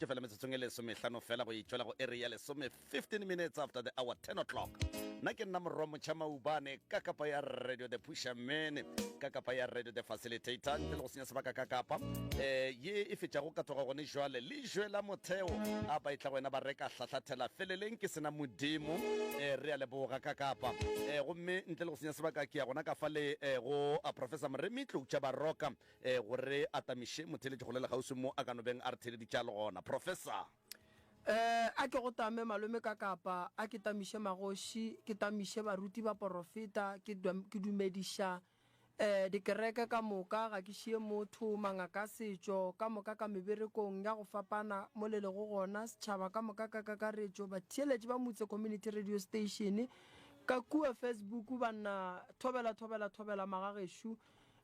Ke fela metsotsong e lesomehlano fela go itšwela go iri ya lesome 15 minutes after the hour 10 o'clock. Nna ke nna morwa motšha maubane ka kapa ya radio the pusher man ka kapa ya radio the facilitator ntle le go senya sebaka ka kapa eh ye e fetšago ka tloga gone jwale lejwe la motheo a ba etla go wena ba reka hlahlathela feleleng ke sena modimo eh re a leboga ka kapa eh gomme ntle le go senya sebaka ke ya gona ka fa le eh, go a professor Moremi Tloutša Baroka E, gore a tamiše motheeletši go lela kgauswi mo a ka no beng a re theeleditše a le gona. Professor. E, a ke go tame malome ka kapa, a ke tamiše magoši, ke tamiše baruti baporofeta, ke, ke dumediša e, dikereke ka moka, ga ke šie motho, mangaka a setšo ka moka ka meberekong ya go fapana mo le lego gona, setšhaba ka moka ka kakaretšo, batheeletši ba Mutse Community Radio Station, ka kua Facebook, banna, thobela, thobela, thobela magagešo.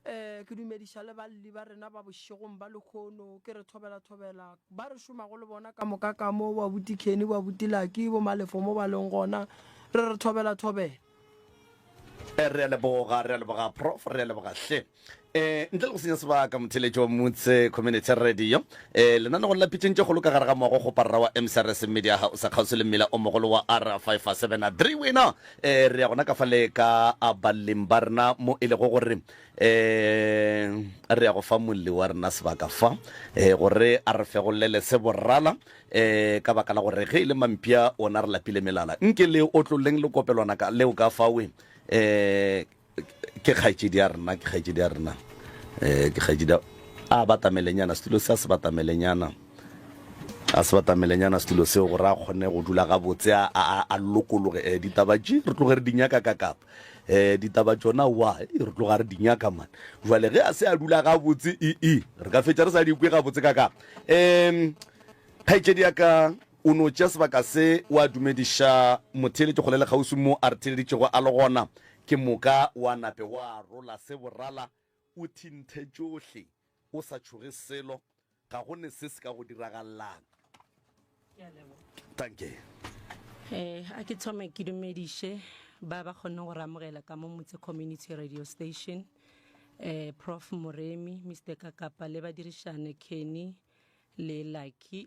Ee, ke dumediša le balli ba rena ba bošegong ba lehono, ke re thobela thobela ba re šomago le bona ka moka ka mo, bo abuti Kenny, bo abuti Lucky, bo Malefo mo ba leng gona, re re thobela thobela. Eh, re a leboga, re a leboga Prof, re a leboga hle. Eh, ntle le go senya sebaka motheletši wa Mutse Community Radio, eh, lenanegong la pitšeng tše kgolo ka gare ga moago kgoparara wa MCRS Media House kgauswi le mmila o mogolo wa R573 wena Eh, re ya gona ka fa le ka a baleng ba rena mo e lego gore um re ya go fa molli wa rena sebaka fa um gore a re fegollele se borala um ka baka la gore ge e le mampia ona re lapile melala nke le otlolleng le kopelwana ka leo ka fawe um Ke kgaetšedi ya rena, ke kgaetšedi ya rena. Eh, ke kgaetšedi ya a batamelenyana setulo se a se batamelenyana a se batamelenyana setulo seo gore a kgone go dula gabotse a, a, a lokologe eh, ditaba tše re tloge re di nyaka ka kapa eh, ditaba tšona wa eh, re tloga re di nyaka man jwale ge a se a dula gabotse ee re ka fetša re sa di kwe gabotse ka kapa um kgaetšedi ya ka O no tšea sebaka se wa dumediša motheeletši kgole le kgauswi mo a re theeleditšego a le gona, ke moka wa nape wa rola se borala o thinthe tšohle o sa tšhoge selo, ga go ne se se ka go diragalelang. Dankie. Eh, a ke thome ke dumediše ba ba kgonne go re amogela ka mo Motse Community Radio Station, eh, Prof Moremi, Mister Kakapa le badirišane Kenny le Lucky.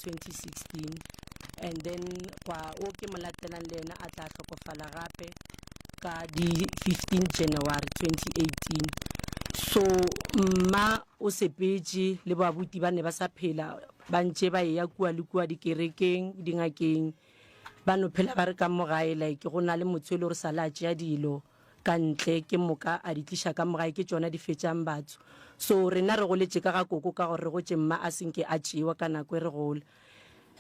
2016 and then gwa o ke mo latelang le yena a tla hlokofala gape ka di 15 January 2018 so mma o sepetše le babuti ba ne ba sa phela ba ntše ba eya kua le kua dikerekeng dingakeng ba no phela ba re ka mo gae like go na le motho e le gore sa le a tšea dilo ka ntle ke moka a di tliša ka mo gae ke tšona di fetšang batho so rena re goletše ka ga koko ka gore re gotše mma a senke a tšewa ka nako e re gola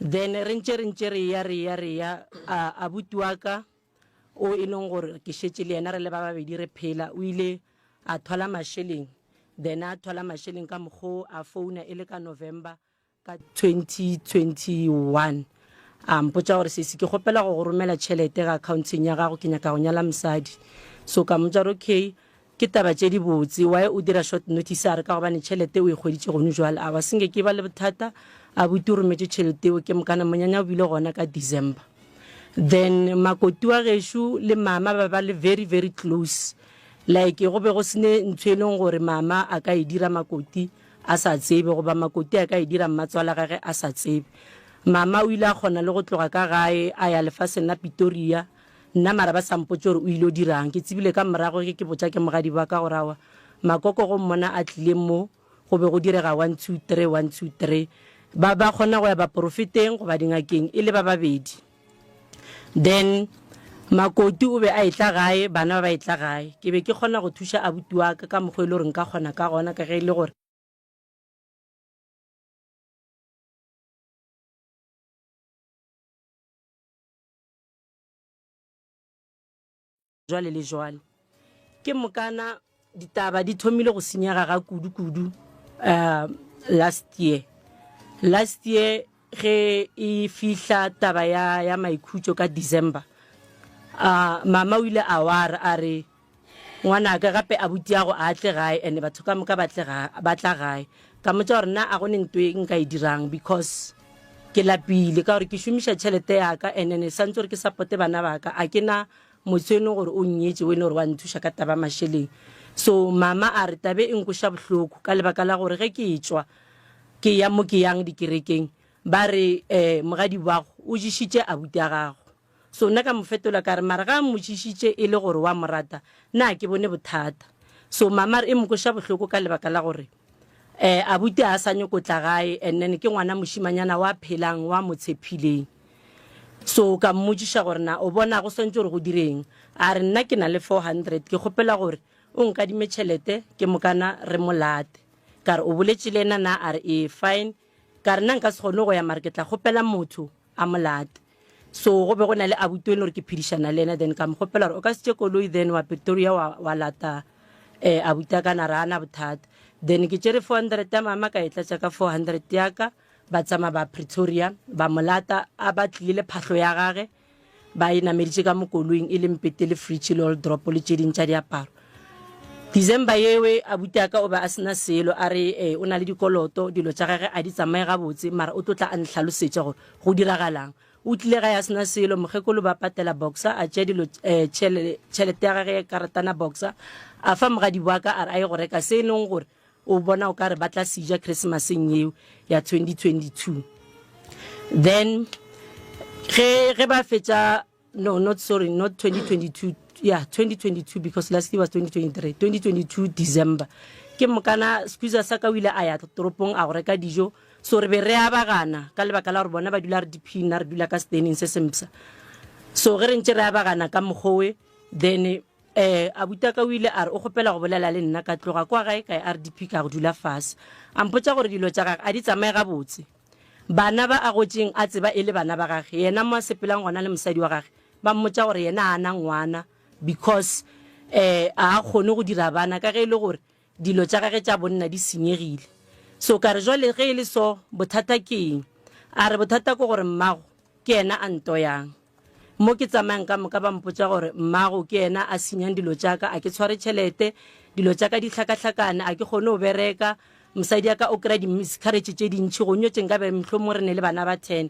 then re ntše re ntše re ya re ya re ya a abuti wa ka o e leng gore ke šetše le yena re le ba babedi re phela o ile a thola mašeleng then a thola mašeleng ka mokgo a founa e le ka November Ka 2021 a mpotša gore sesi ke kgopela go go romela tšhelete ga accounteng ya gago ke nyaka go nyala mosadi so ka mmotša gore okay ke taba tše di botse why o dira short notice a re ka gobane tšhelete o e kgweditše gone jwale a wa senke ke ba le bothata a buti o rometše tšhelete eo ke mokana monyanya o bile gona ka December then makoti wa gešo le mama ba ba le very very close like go be go sene ntho e leng gore mama a ka e dira makoti a sa tsebe goba Makoti a ka e dira mmatswala gage a sa tsebe. Mama o ile a kgona le go tloga ka gae a ya lefaseng la Pitoria, nna mara ba sa mpotše gore o ile dirang. Ke tsebile ka morago ge ke botša ke mogadi wa ka gore aowa Makoko go mmona a tlile mo go be go direga one two three one two three. Ba ba kgona go ya baporofeteng goba dingakeng e le ba babedi. Then. Makoti o be a etla gae, bana ba ba etla gae. Ke be ke kgona go thuša abuti wa ka ka mokgwa e le gore nka kgona ka gona ka ge e le gore. Jwale le jwale. Ke mokana ditaba di thomile go senyega ga kudu-kudu uh, last year. Last year ge e fihla taba ya, ya maikhutšo ka December, uh, mama o ile a wara a re ngwanaka gape abutiago a tle gae and batho ka moka ba tle ba tla gae. Ka mmotša gore nna a go ne nto e nka e dirang because ke lapile ka gore ke šomiša tšhelete ya ka and then santse gore ke supporte bana ba ka, a ke na motho e leng gore o nnyetše o e leng gore wa nthuša ka taba mašeleng. So mama a re tabe e nkoša bohloko ka lebaka la gore ge ke etšwa ke ya mo ke yang dikerekeng ba re um mogadi wago o ješitše abuti a gago. So nna ka mo fetola ka re mara ga a mmotšišitše e le gore wa mo rata na ke bone bothata. So mama a re e mo kweša bohloko ka lebaka la gore eh abuti a sa nyoko tla gae and then ke ngwana mošimanyana wa phelang wa mo tshephileng. So ka mmotšiša gore na o bona go swantše gore go direng, a re nna ke na le 400 ke kgopela gore o nkadime tšhelete ke mokana re mo late. Ka re o boletše le yena na a re ee fine, ka re nna nka se kgone go ya mara ke tla kgopela motho a mo late. So go be go na le abuti o e le gore ke phedišana le yena, then ka mo kgopela gore o ka se tše koloi then wa Pretoria wa, wa lata eh, abuti a ka na ra ana bothata. Then ke tšere 400 ya mama ka e tlatša ka 400 ya ka, ba tsamaya ba Pretoria ba mo lata, a ba tlile le phahlo ya gage ba e nameditše ka mo koloing e le mpete le fridge le wardrobe le tše ding tša diaparo. December yewe abuti a ka o be a sena selo, a re eh, o na le dikoloto, dilo tša gage a di tsamaye gabotse, mara o tlo tla a nhlalosetša gore go diragalang. O tlile gae a sena selo, mokgekolo ba patela boxer, a tšea dilo eh, tšhelete ya gage ya karatana boxer, a fa mogadi wa ka a re a ye go reka se e leng gore o bona o ka re ba tla se ja Christmaseng yeo ya 2022. Then ge ge ba fetša no not sorry not 2022 yeah 2022 because last year was 2023 2022 December ke mokana squeezer sa ka o ile a ya toropong a go reka dijo so re be re abagana ka lebaka la gore bona ba dula RDP nna re dula ka staneng se sempsa so ge re ntse re abagana ka mokgowe then eh abutaka o ile a re o kgopela go bolela le nna ka tloga kwa gae ka ya RDP ka go dula fase a mpotša gore dilo tša gage a di tsamaye gabotse Bana ba a gotšeng a tseba e le bana ba gage, yena mo a sepelang gona le mosadi wa gage, ba mmotša gore yena a na ngwana because eh a a kgone go dira bana ka ge e le gore dilo tša gage tša bonna di senyegile. So ka re jwale ge e le so bothata ke eng? A re bothata ke gore mmago ke yena a ntoyang. Mo ke tsamayang ka moka ba mpotša gore mmago ke yena a senyang dilo tša ka, a ke tshware tšhelete, dilo tša ka di hlakahlakane, a ke kgone go bereka, mosadi ya ka o kry-a di-miscarriage tše dintšhi, go nyotše nkabe mohlomongwe re ne le bana ba ten,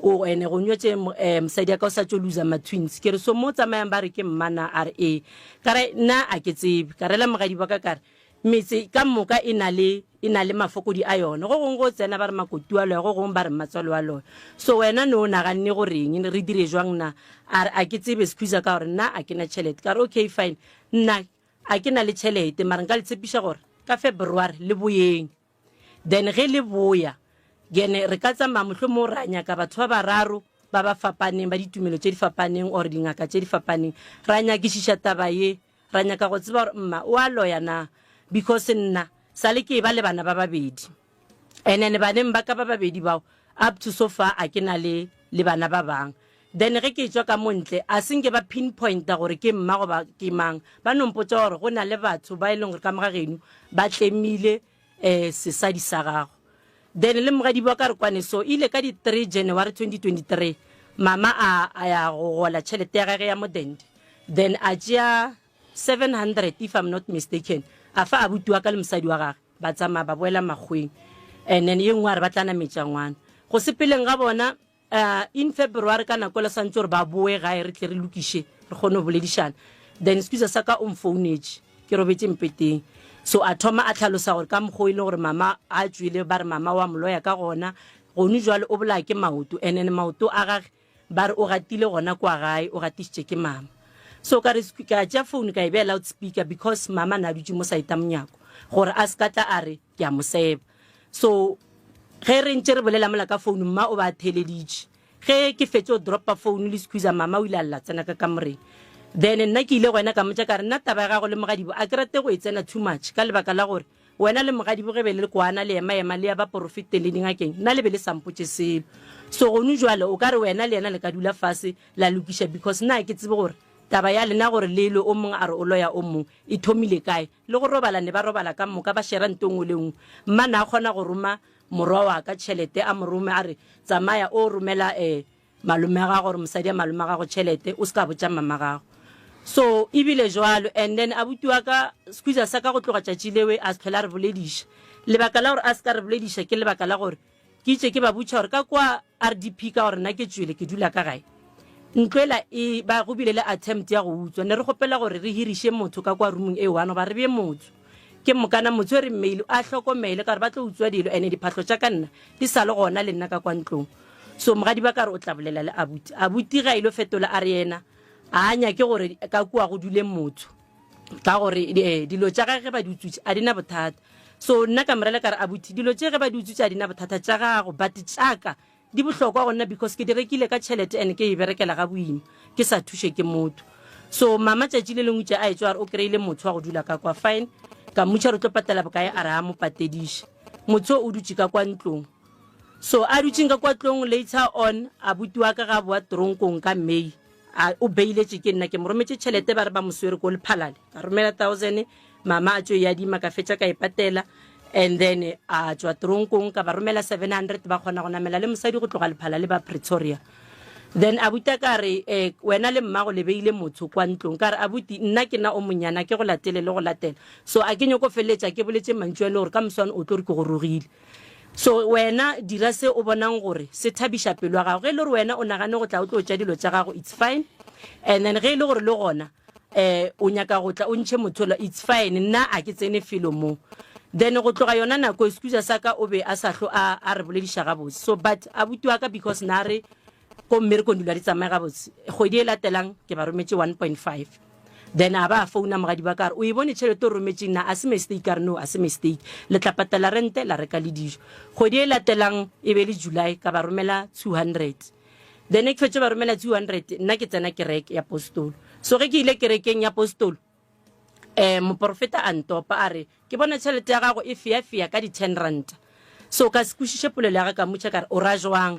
o ene go nyotše um mosadi ya ka o sa tšo loser ma-twins. Ke re so mo tsamayang ba re ke mma na? A re ee. Ka re nna a ke tsebe. Ka rela mogadi wa ka ka re metse ka moka e na le e na le mafokodi a yona. Go gongwe go tsena ba re makoti wa loya, go gongwe ba re mmatswale wa loya. So wena ne o naganne goreng, re dire jwang na? A re, a ke tsebe Squeezer ka gore nna a ke na tšhelete. Ka re okay fine, nna a ke na le tšhelete mara nka le tshepiša gore ka February le boyeng. Then ge le boya, gene re ka tsamaya mohlomong ra nyaka batho ba bararo ba ba fapaneng, ba ditumelo tše di fapaneng or dingaka tše di fapaneng, ra nyakišiša taba ye. Ra nyaka go tseba gore mma o a loya na because nna sale ke eba le bana ba babedi and then baneng ba ka ba babedi bao up to so far a ke na le le bana ba bang. Then ge ke tšwa ka mo ntle a se nke ba pinpointa gore ke mma goba ke mang, ba no mpotša gore go na le batho ba e leng gore ka mo ga geno ba tlemile um sesadi sa gago. Then le mogadi wa ka re kwane so ile ka di 3 January 2023 mama a a ya go gola tšhelete ya gage ya modende then a tšea 700 if I'm not mistaken a fa abuti wa ka le mosadi wa gage ba tsamaya ba boela makgweng and then ye nngwe a re ba tla nametša ngwana go sepeleng ga bona Uh, in February ka nako le santse gore ba boe gae re tle re lokiše re kgone go boledišana. Then squeezer sa ka o mfounetše ke robetše mpeteng, so a thoma a tlhalosa gore ka mokgwa o e leng gore mama a tšwele ba re mama wa moloya ka gona gone jwale o bolaya ke maoto and then maoto a gage ba re o gatile gona kwa gae o gatišitše ke mama. So ka re ka tšea phone ka e beya loud speaker because mama na dutše mo saeta monyako gore a se ka tla a re ke a mo seba. So ge re ntše re bolela mola ka phone mma o ba a theeleditše. Ge ke fetše go dropa phone le squeezer mama o ile a lla tsena ka kamoreng. Then nna ke ile go yena ka mmotša ka re nna taba ya gago le mogadibo a ke rate go e tsena too much ka lebaka la gore wena le mogadibo ge be le kwana le ema ema le ya baporofeteng le dingakeng nna le be le sa mpotše selo. So gonu jwale o ka re wena le yena le ka dula fase la lokiša because nna ga ke tsebe gore taba ya lena gore le lwe o mongwe a re o loya o mongwe e thomile kae. Le go robala ne ba robala ka moka ba shera nto nngwe le nngwe. Mma na kgona go roma morwa wa ka tšhelete a mo rome a re tsamaya o romela um malome a gago gore mosadi ya malome a gago tšhelete o se ka botša mama gago. So ebile jwalo and then abuti wa ka squeezer sa ka go tloga tšatši lewe a se tlhole a re bolediša. Lebaka la gore a se ka re bolediša ke lebaka la gore Ke itše ke ba botša gore ka kwa RDP ka gore nna ke tšwele ke dula ka gae. Ntlo ela e ba go bile le attempt ya go utswa. Ne re kgopela gore re hiriše motho ka kwa roomong e one goba re bee motho. Ke mokana motho e re mmeile a hlokomele ka gore ba tlo utswa dilo ene diphahlo tša ka nna di sa le gona le nna ka kwa ntlong. So mogadi ba ka re o tla bolela le abuti. Abuti ge a ilo fetola a re yena a a nyake gore ka kua go dule motho. Ka gore eh, dilo tša gage ge ba di utswitše a di na bothata. So nna ka morela ka re abuti dilo tše ge ba di utswitše a di na bothata tša gago but tšaka di bohlokwa go nna because ke di rekile ka tšhelete and ke e berekela ga boima ke sa thuše ke motho. So mama tšatši le lengwe tše a etšwa a re o kry-ile motho wa go dula ka kwa fine ka mmotša re tlo patela bokae a re a mo patediše. Motho o dutše ka kwa ntlong. So a dutšeng ka kwa tlong later on abuti wa ka ga boa tronkong ka May a o bailetše ke nna ke mo rometše tšhelete ba re ba mo swere ko Lephalale ka romela thousand mama a tšo e adima ka fetša ka e patela and then a tšwa tronkong ka ba romela 700 ba kgona go namela le mosadi go tloga Lephalale ba Pretoria then abuti a ka re eh, wena le mmago le beile motho kwa ntlong ka re abuti nna ke na o monyana ke go latele le go latela so a ke nyoko feleletša ke boletše mantšu a le gore ka moswane o tlo re ke go rogile So wena dira se o bonang gore se thabiša pelo ya gago. Ge e le gore wena o nagane go tla o tlo tša dilo tša gago, it's fine. And then ge e le gore le gona eh o nyaka go tla o ntšhe mothola, it's fine. Nna a ke tsene felo mo. Then go tloga yona nako excuse sa ka o be a sa hlo a a re bolediša gabotse. So but abuti wa ka because na re ko mmerekong dilo di tsamaye gabotse kgwedi e latelang ke ba rometše 1.5 then a ba a founa mogadi ba ka re o e bone tšhelete o rometšeng na a se mistake ka re no a se mistake le tla patela rente la reka le dijo kgwedi e latelang e be le july ka ba romela 200 then ke fetše ba romela 200 nna ke tsena kereke ya postolo so ge ke ile kerekeng ya postolo um moporofeta a ntopa a re ke bona tšhelete ya gago e feafea ka di-ten ranta so ka se kwešiše polelo ya ga ka mmotša ka re o ra jwang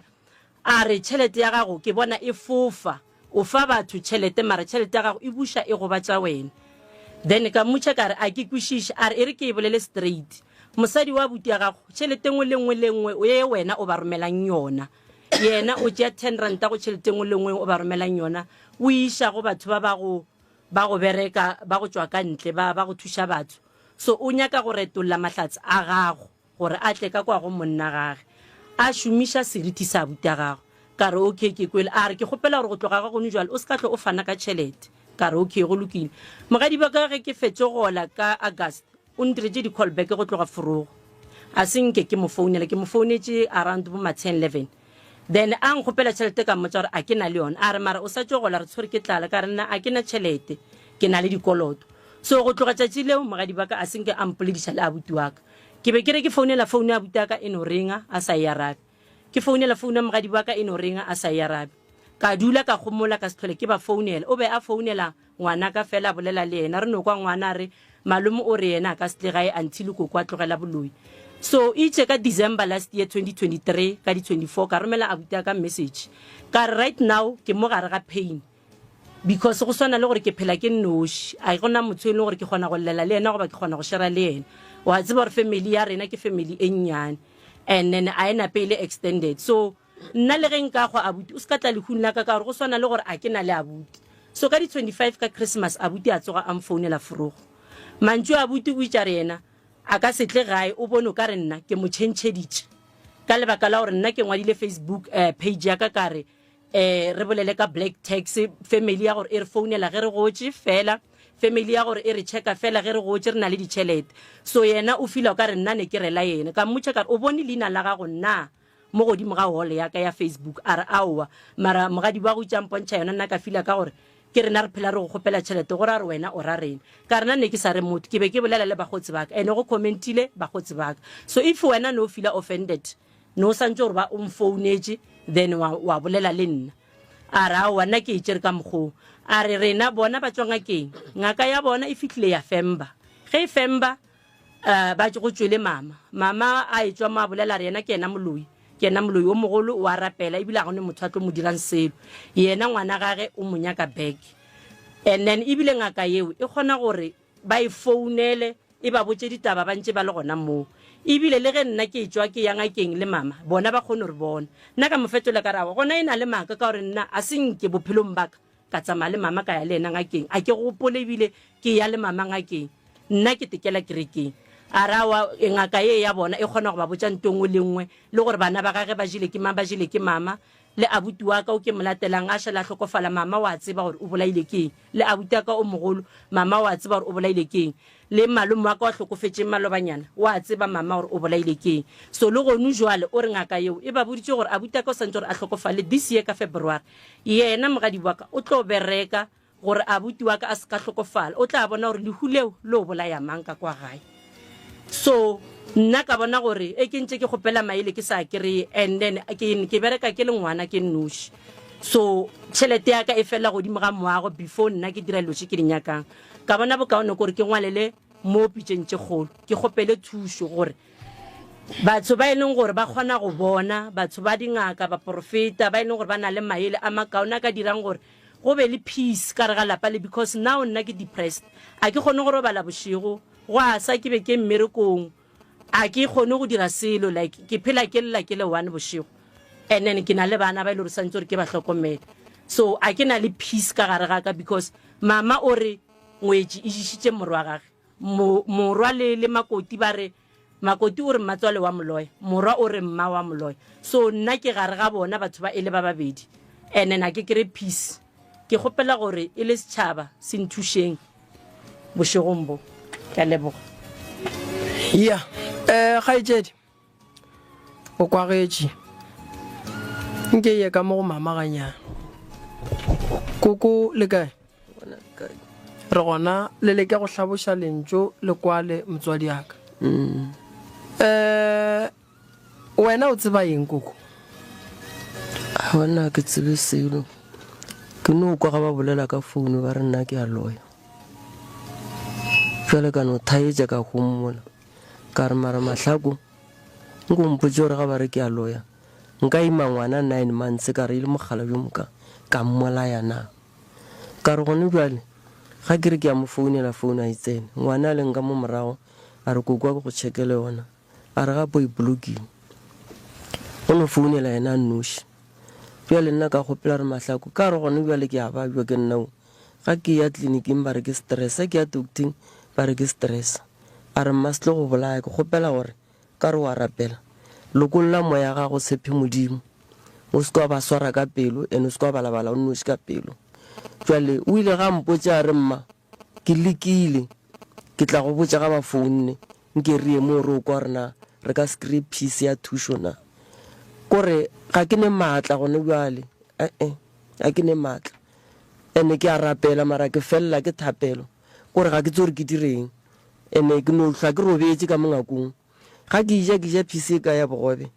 a re tšhelete ya gago ke bona e fofa o fa batho tšhelete mara tšhelete ya gago e buša e gobatša wena then ka mmotša ka re a ke kwešiše a re e re ke e bolele straight mosadi wa buti ya gago tšhelete nngwe le nngwe le nngwe ye wena o ba romelang yona yena o tšea ten ranta go tšhelete nngwe le nngwe o ba romelang yona o iša go batho ba ba go ba go bereka ba go tšwa ka ntle ba ba go thuša batho so o nyaka go retolla mahlatse a gago gore a tle ka kwa go monna gage a šomiša seriti sa abuti a gago ka re okay ke kwele a re ke kgopela gore go tloga ga gone jwale o se ka tlo o fana ka tšhelete ka re okay go lokile mogadi ba ka ge ke fetše gola ka august O ntiretše di call back go tloga forogo. A se nke ke mo founela, ke mo founetše around bo ma 10, 11. Then a nkgopela tšhelete ka mmotša gore a ke na le yona. A re mara o sa tšo gola re tshwere ke tlala. Ka re nna a ke na tšhelete, ke na le dikoloto. So go tloga tšatši leo mogadi ba ka a se nke a mpolediša le abuti wa ka. Ke be ke re ke founela founu ya abuti wa ka e no ringa a sa e arabe. Ke founela founu ya mogadi wa ka e no ringa a sa e arabe. Ka dula ka gomola ka se hlole ke ba founela. O be a founela Ngwanaka fela a bolela le yena. Re no kwa ngwana a re, Malome o re yena a ka se tle gae until koko a tlogela boloi. So itše ka December last year 2023 ka di 24 ka romela abuti a ka message. Ka re right now ke mo gare ga pain because go swana le gore ke phela ke nnoši. A gona motho e leng gore ke kgona go llela le yena goba ke kgona go shera le yena. Wa tseba gore family ya rena ke family e nnyane and then a e nape e le extended. So Nna le ge nka hwa abuti o se ka tla lehung la ka ka gore go swana le gore a ke na le abuti. So ka di 25 ka Christmas abuti a tsoga a mfounela forogo. Mantšu a abuti o itše a re yena a ka se tle gae o bone o ka re nna ke mo tšhentšheditše ka lebaka la gore nna ke ngwadile Facebook eh, page ya ka ka re eh, re bolele ka black tax family ya gore e re founela ge re gotše fela family ya gore e re checka fela ge re gotše re na le ditšhelete so yena o fila o ka re nna ne ke rela yena ka mmotša ka re o bone leina la gago nna mo godimo ga wall ya ka ya Facebook a re aowa mara mogadi wa go itša mpontšha yona nna ka fila ka gore ke rena re phela re go kgopela tšhelete go ra re wena o ra rena ka rena ne ke sa re motho ke be ke bolela le bakgotsi ba ka ene go commentile bakgotsi ba ka so if wena no fila offended. Ne o santše gore ba o mfounetše then wa, wa bolela le nna. A re, Aowa, nna ke e tšere ka mokgoo. A re, Rena, bona ba tšwa ngakeng. Ngaka ya bona e fihlile ya femba. Ge e femba, uh, ba go tšwele mama. Mama a etšwa mo a bolela a re yena ke yena moloi. Ke yena moloi o mogolo, o a rapela ebile ga go ne motho a tlo mo dirang selo. Yena ngwana gage o mo nyaka back. And then ebile ngaka yeo e kgona gore ba e founele e ba botše ditaba ba ntše ba le gona moo. Ebile le ge nna ke etšwa ke ya ngakeng le mama, bona ba kgone re bona. Nna ka mo fetola ka re, Aowa, gona e na le maaka ka gore nna a se nke bophelong ba ka ka tsamaya le mama ka ya le yena ngakeng. A ke gopole ebile ke ya le mama ngakeng. Nna ke tekela kerekeng. A re, Aowa, ngaka ye ya bona e kgona go ba botša nto nngwe le nngwe, le gore bana ba gage ba jele ke mang, ba jele ke mama. Le abuti wa ka o ke mo latelang a šale a hlokofala, mama o a tseba gore o bolaile ke eng. Le abuti wa ka o mogolo, mama o a tseba gore o bolaile ke eng. Le malome wa ka wa hlokofetšeng malobanyana, o a tseba mama gore o bolaile ke eng. So le gonu jwale o re ngaka yeo e ba boditše gore abuti wa ka o santše gore a hlokofale this year ka February. Yena mogadi wa ka o tlo bereka Gore abuti wa ka a se ka hlokofala, o tla bona gore lehu leo le o bolaya mang ka kwa gae. So nna ka bona gore e ke ntše ke kgopela maele ke sa kreye, and then ke, ke bereka ke le ngwana ke nnoši. So tšhelete ya ka e felela godimo ga moago before nna ke dira dilo tše ke di nyakang. Ka bona bokaone kore ke ngwalele mo pitšeng tše kgolo, ke kgopele thušo gore Batho ba e leng gore ba kgona go bona, batho ba dingaka, baporofeta, ba e leng gore ba na le maele a makaone a ka dirang gore go be le peace ka re ga lapa le, because now nna ke depressed, a ke kgone go robala bošego, go a sa ke be ke mmerekong, a ke kgone go dira selo, like ke phela ke lla ke le one bošego, and then ke na le bana ba e le gore santse gore ke ba hlokomele, so a ke na le peace ka gare ga ka, because mama o re ngwetši e jišitše morwa gage. Mo, morwa le, le Makoti ba re, Makoti o re mmatswale wa moloya, morwa o re mma wa moloya. So nna ke gare ga bona batho ba e le ba babedi. And then a ke kry peace. Ke kgopela gore e le setšhaba se nthušeng bošegong bo. Ke a leboga. Ya, eh, kgaetšedi, o kwagetše. Nke ye ka mo go mama ganyane. Koko le kae? Re gona le leke go hlaboša lentšu le kwale motswadi aka. Mm. Eh wena o tseba eng koko? Gona ke tsebe selo. Ke no kwa ga ba bolela ka founu ba re nna ke a loya. Jwale ka no thaetša ka homola. Ka re mara mahlako nko mpotše gore ga ba re ke a loya nka ima ngwana 9 months ka re e le mogala bjo moka ka mmolaya na? Ka re gone bjale ga ke re ke a mo founela founu a e tsene. Ngwana a leng ka mo morago a re koko a ke go checkele yona. A re gape o e blokile. O no founela yena a nnoši. Bjale nna ka kgopela re Mahlako ka re gone bjale ke a babja ke nna o. Ga ke ya tleliniking ba re ke stress, ga ke ya docting ba re ke stress. A re mma se tlo go bolaya ke kgopela gore Ka re o a rapela. Lokolla moya gago tshepe Modimo. O se ke wa ba swara ka pelo and o se ke wa balabala o nnoši ka pelo. Jwale o ile ga mpotša a re mma ke lekile ke tla go botša ga ba founne nke re ye moo re o kwa gore na re ka se kry-e peace ya thušo na. Kore ga ke ne maatla gone bjale eh-eh ga ke ne maatla and ke a rapela mara ke felela ke thapelo kore ga ke tse gore ke direng. Ene ke no hlwa ke robetše ka mo ngakong. Ga ke ja, ke ja phisi e ka ya bogobe.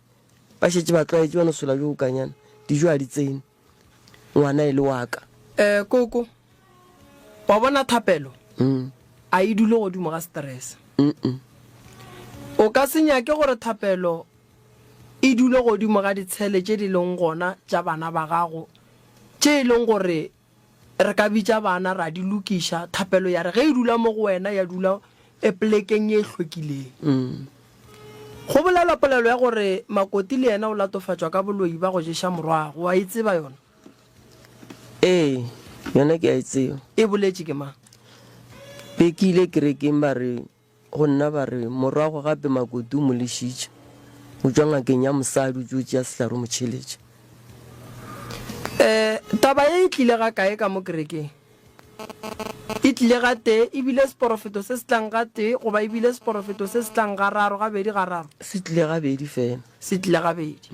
Ba šetše ba tlwaetše ba no sola bjo bokanyana. Dijo ga di tsene. Ngwana e le wa ka. Eh, Koko, wa bona thapelo a e dule godimo ga stress. O ka se nyake gore thapelo e dule godimo ga ditshele tše di leng gona tša bana ba gago, tše e leng gore Re ka bitša bana ra di lokiša. Thapelo ya re ge e dula mo go wena ya dula e polekeng ye e hlwekileng. Go bolelwa polelo ya gore Makoti le yena o latofatšwa ka boloi ba go ješa morwago. Wa e tseba yona? Ee, yona ke a e tseba. E boletše ke mang? Be ke ile kerekeng ba re Go nna ba re, Morwago gape Makoti o mo lešitše, o tšwa ngakeng ya mosadi o tšo tšea sehlare o mo tšheletše. E, taba ye e tlile ga kae ka mo kerekeng? E tlile gatee, e bile seporofeto se se tlang gatee, goba e bile seporofeto se se tlang gararo, gabedi, gararo? Se tlile gabedi fela. Se tlile gabedi.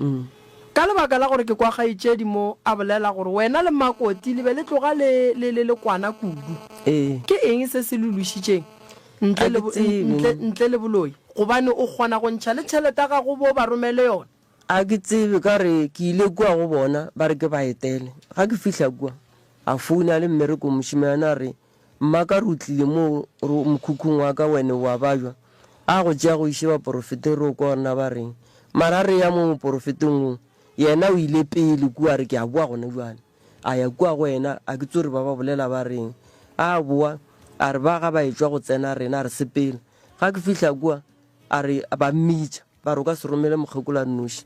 Ka lebaka la gore ke kwa kgaetšedi mo a bolela gore wena le Makoti le be le tloga le, le, le, le kwana kudu. Ee. Ke eng se se le lwešitšeng? Ntle le, Ga ke tsebe. ntle, ntle le boloi, gobane o kgona go ntšha le tšhelete ya gago o bo o ba romele yona. A ke tsebe, ka re ke ile kua go bona, ba re ke ba etele. Ga ke fihla kua, a founa a le mmerekong, mošemane a re, Mma ka re o tlile mo mokhukhung wa ka, wene o a bajwa. A go tšea go iše baporofeteng re o kwa gore na ba reng. Mara re ya mo moporofeteng wo, yena o ile pele kua a re ke a boa gona bjale. A ya kua go yena, a ke tsore ba ba bolela ba reng. A boa, a re ba ga ba etšwa go tsena rena, a re sepela. Ga ke fihla kua, a re ba mmitša, ba re o ka se romele mokgekolo a nnoši.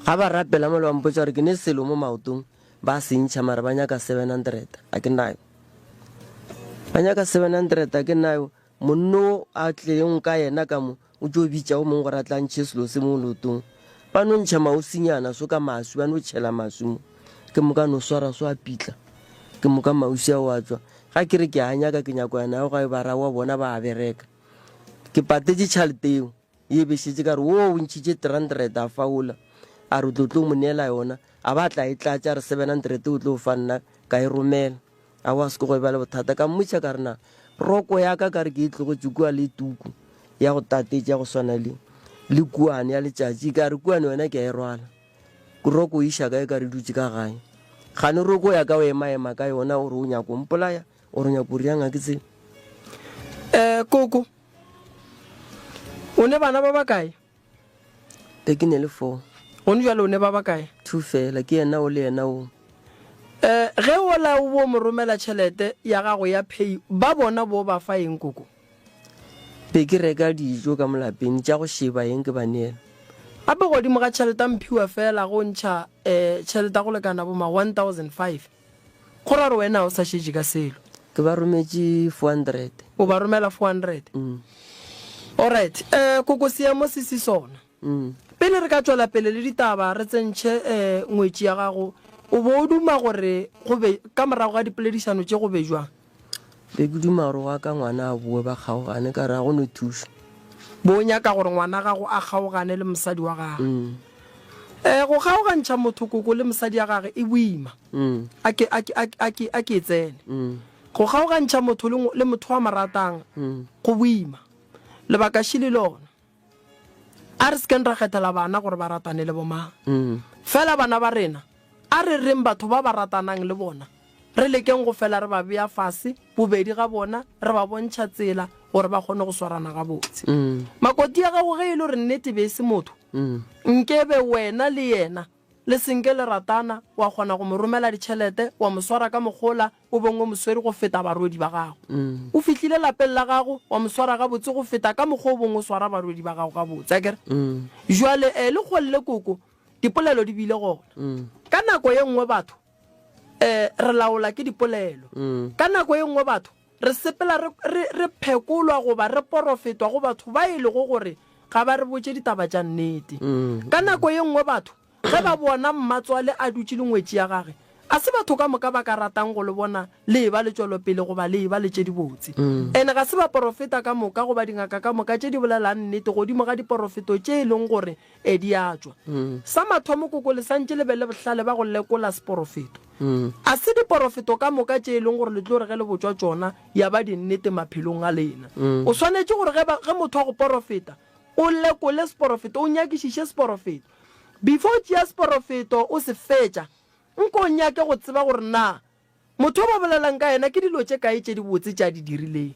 Ga ba rapela mola ba mpotša gore ke ne selo mo maotong, ba se ntšha mara ba nyaka 700, a ke nayo. Ba nyaka 700, a ke nayo. Monno a tlileng ka yena ka mo, o tšo bitša o mongwe gore a tla ntšhe selo se mo leotong. Ba no ntšha mausinyana so ka maswi, ba no tšhela maswi mo. Ke moka no swara so a pitla. Ke moka mausi ao a tšwa. Ga ke re ke a nyaka, ke nyako ya nayo gae, ba ra wa bona ba a bereka. Ke patetše tšhalete eo, ye be šetše ka re, wo o ntšhitše 300 a fa ola. A re o tlo tlo mo neela yona, a ba tla e tlatša, a re 700 o tlo fa nna, ka e romela. Aowa, se ke go eba le bothata. Ka mmotša ka re, Na roko ya ka ka re ke e tlogetše kua le tuku ya go tatetša ya go swana le, le kuane ya letšatši? Ka re, Kuane yona ke a e rwala. Roko o iša kae ka re dutše ka gae? Kgane roko ya ka o emaema ka yona o re o nyako mpolaya o re o nyako riang ga ke tsebe. Eh, koko, o ne bana ba bakae? Be ke ne le four. Gone bjale o ne ba bakae? Two fela, ke yena o le yena o. Eh, ge ola o bo mo romela tšhelete ya gago ya pay, ba bona bo ba fa eng koko? Be ke reka dijo ka mo lapeng, tša go šeba eng ke ba neela. Gape godimo ga tšhelete a mphiwa fela go ntšha eh tšhelete ya go lekana bo ma 1005. Go ra gore wena ga o sa šetše ka selo. Ke ba rometše 400. O ba romela 400? Alright, eh koko seemo se se sona. Pele re ka tšwela pele le ditaba re tsentšhe eh ngwetši ya gago, o bo o duma gore go be ka morago ga dipoledišano tše go be jwang? Be ke duma gore wa ka ngwana a boe ba kgaogane ka re ga go no thušo. Bo o nyaka gore ngwana gago a kgaogane le mosadi wa gagwe. Eh go kgaogantšha motho koko le mosadi ya gage e boima. A ke a ke a ke a ke a ke e tsene. Go kgaogantšha motho le le motho a mo ratang go boima. Lebaka šele lona. A re se keng ra kgethela bana gore ba ratane le bomang. Fela bana ba rena, a re reng batho ba ba ratanang le bona, re lekeng go fela re ba bea fase, bobedi ga bona, re ba bontšha tsela gore ba kgone go swarana gabotse. Makoti ya gago ge e le gore nnete be e se motho, nkebe wena le yena le se nke le ratana, wa kgona go mo romela ditšhelete, wa mo swara ka mokgola, o beng o mo swere go feta barwedi ba gago. O fihlile lapeng la gago, wa mo swara gabotse go feta ka mokgwa o beng o swara barwedi ba gago gabotse, akere? Jwale, e, le kgolle koko, dipolelo di bile gona. Ka nako ye nngwe batho, e, re laola ke dipolelo. Ka nako ye nngwe batho, re sepela re, re, re phekolwa goba re porofetwa go batho ba e lego gore ga ba re botše ditaba tša nnete. Ka nako ye nngwe batho ge ba bona mmatswale a dutše le ngwetši ya gage, a se batho ka moka ba ka ratang go le bona le eba le tšwelopele goba le eba le tše dibotse. Ene ga se baporofeta ka moka goba dingaka ka moka tše di bolelang nnete godimo ga diporofeto tše e leng gore e di a tšwa. Sa mathomo koko le santše le be le bohlale ba go lekola seporofeto. A se diporofeto ka moka tše e leng gore le tlo re ge le botšwa tšona ya ba dinnete maphelong a lena. O swanetše gore ge, ge motho a go porofeta, o lekole seporofeto, o nyakišiše seporofeto. Before o tšea seporofeto o se fetša, nko o nyake go tseba gore na motho o ba bolelang ka yena ke dilo tše kae tše dibotse tše a di dirileng.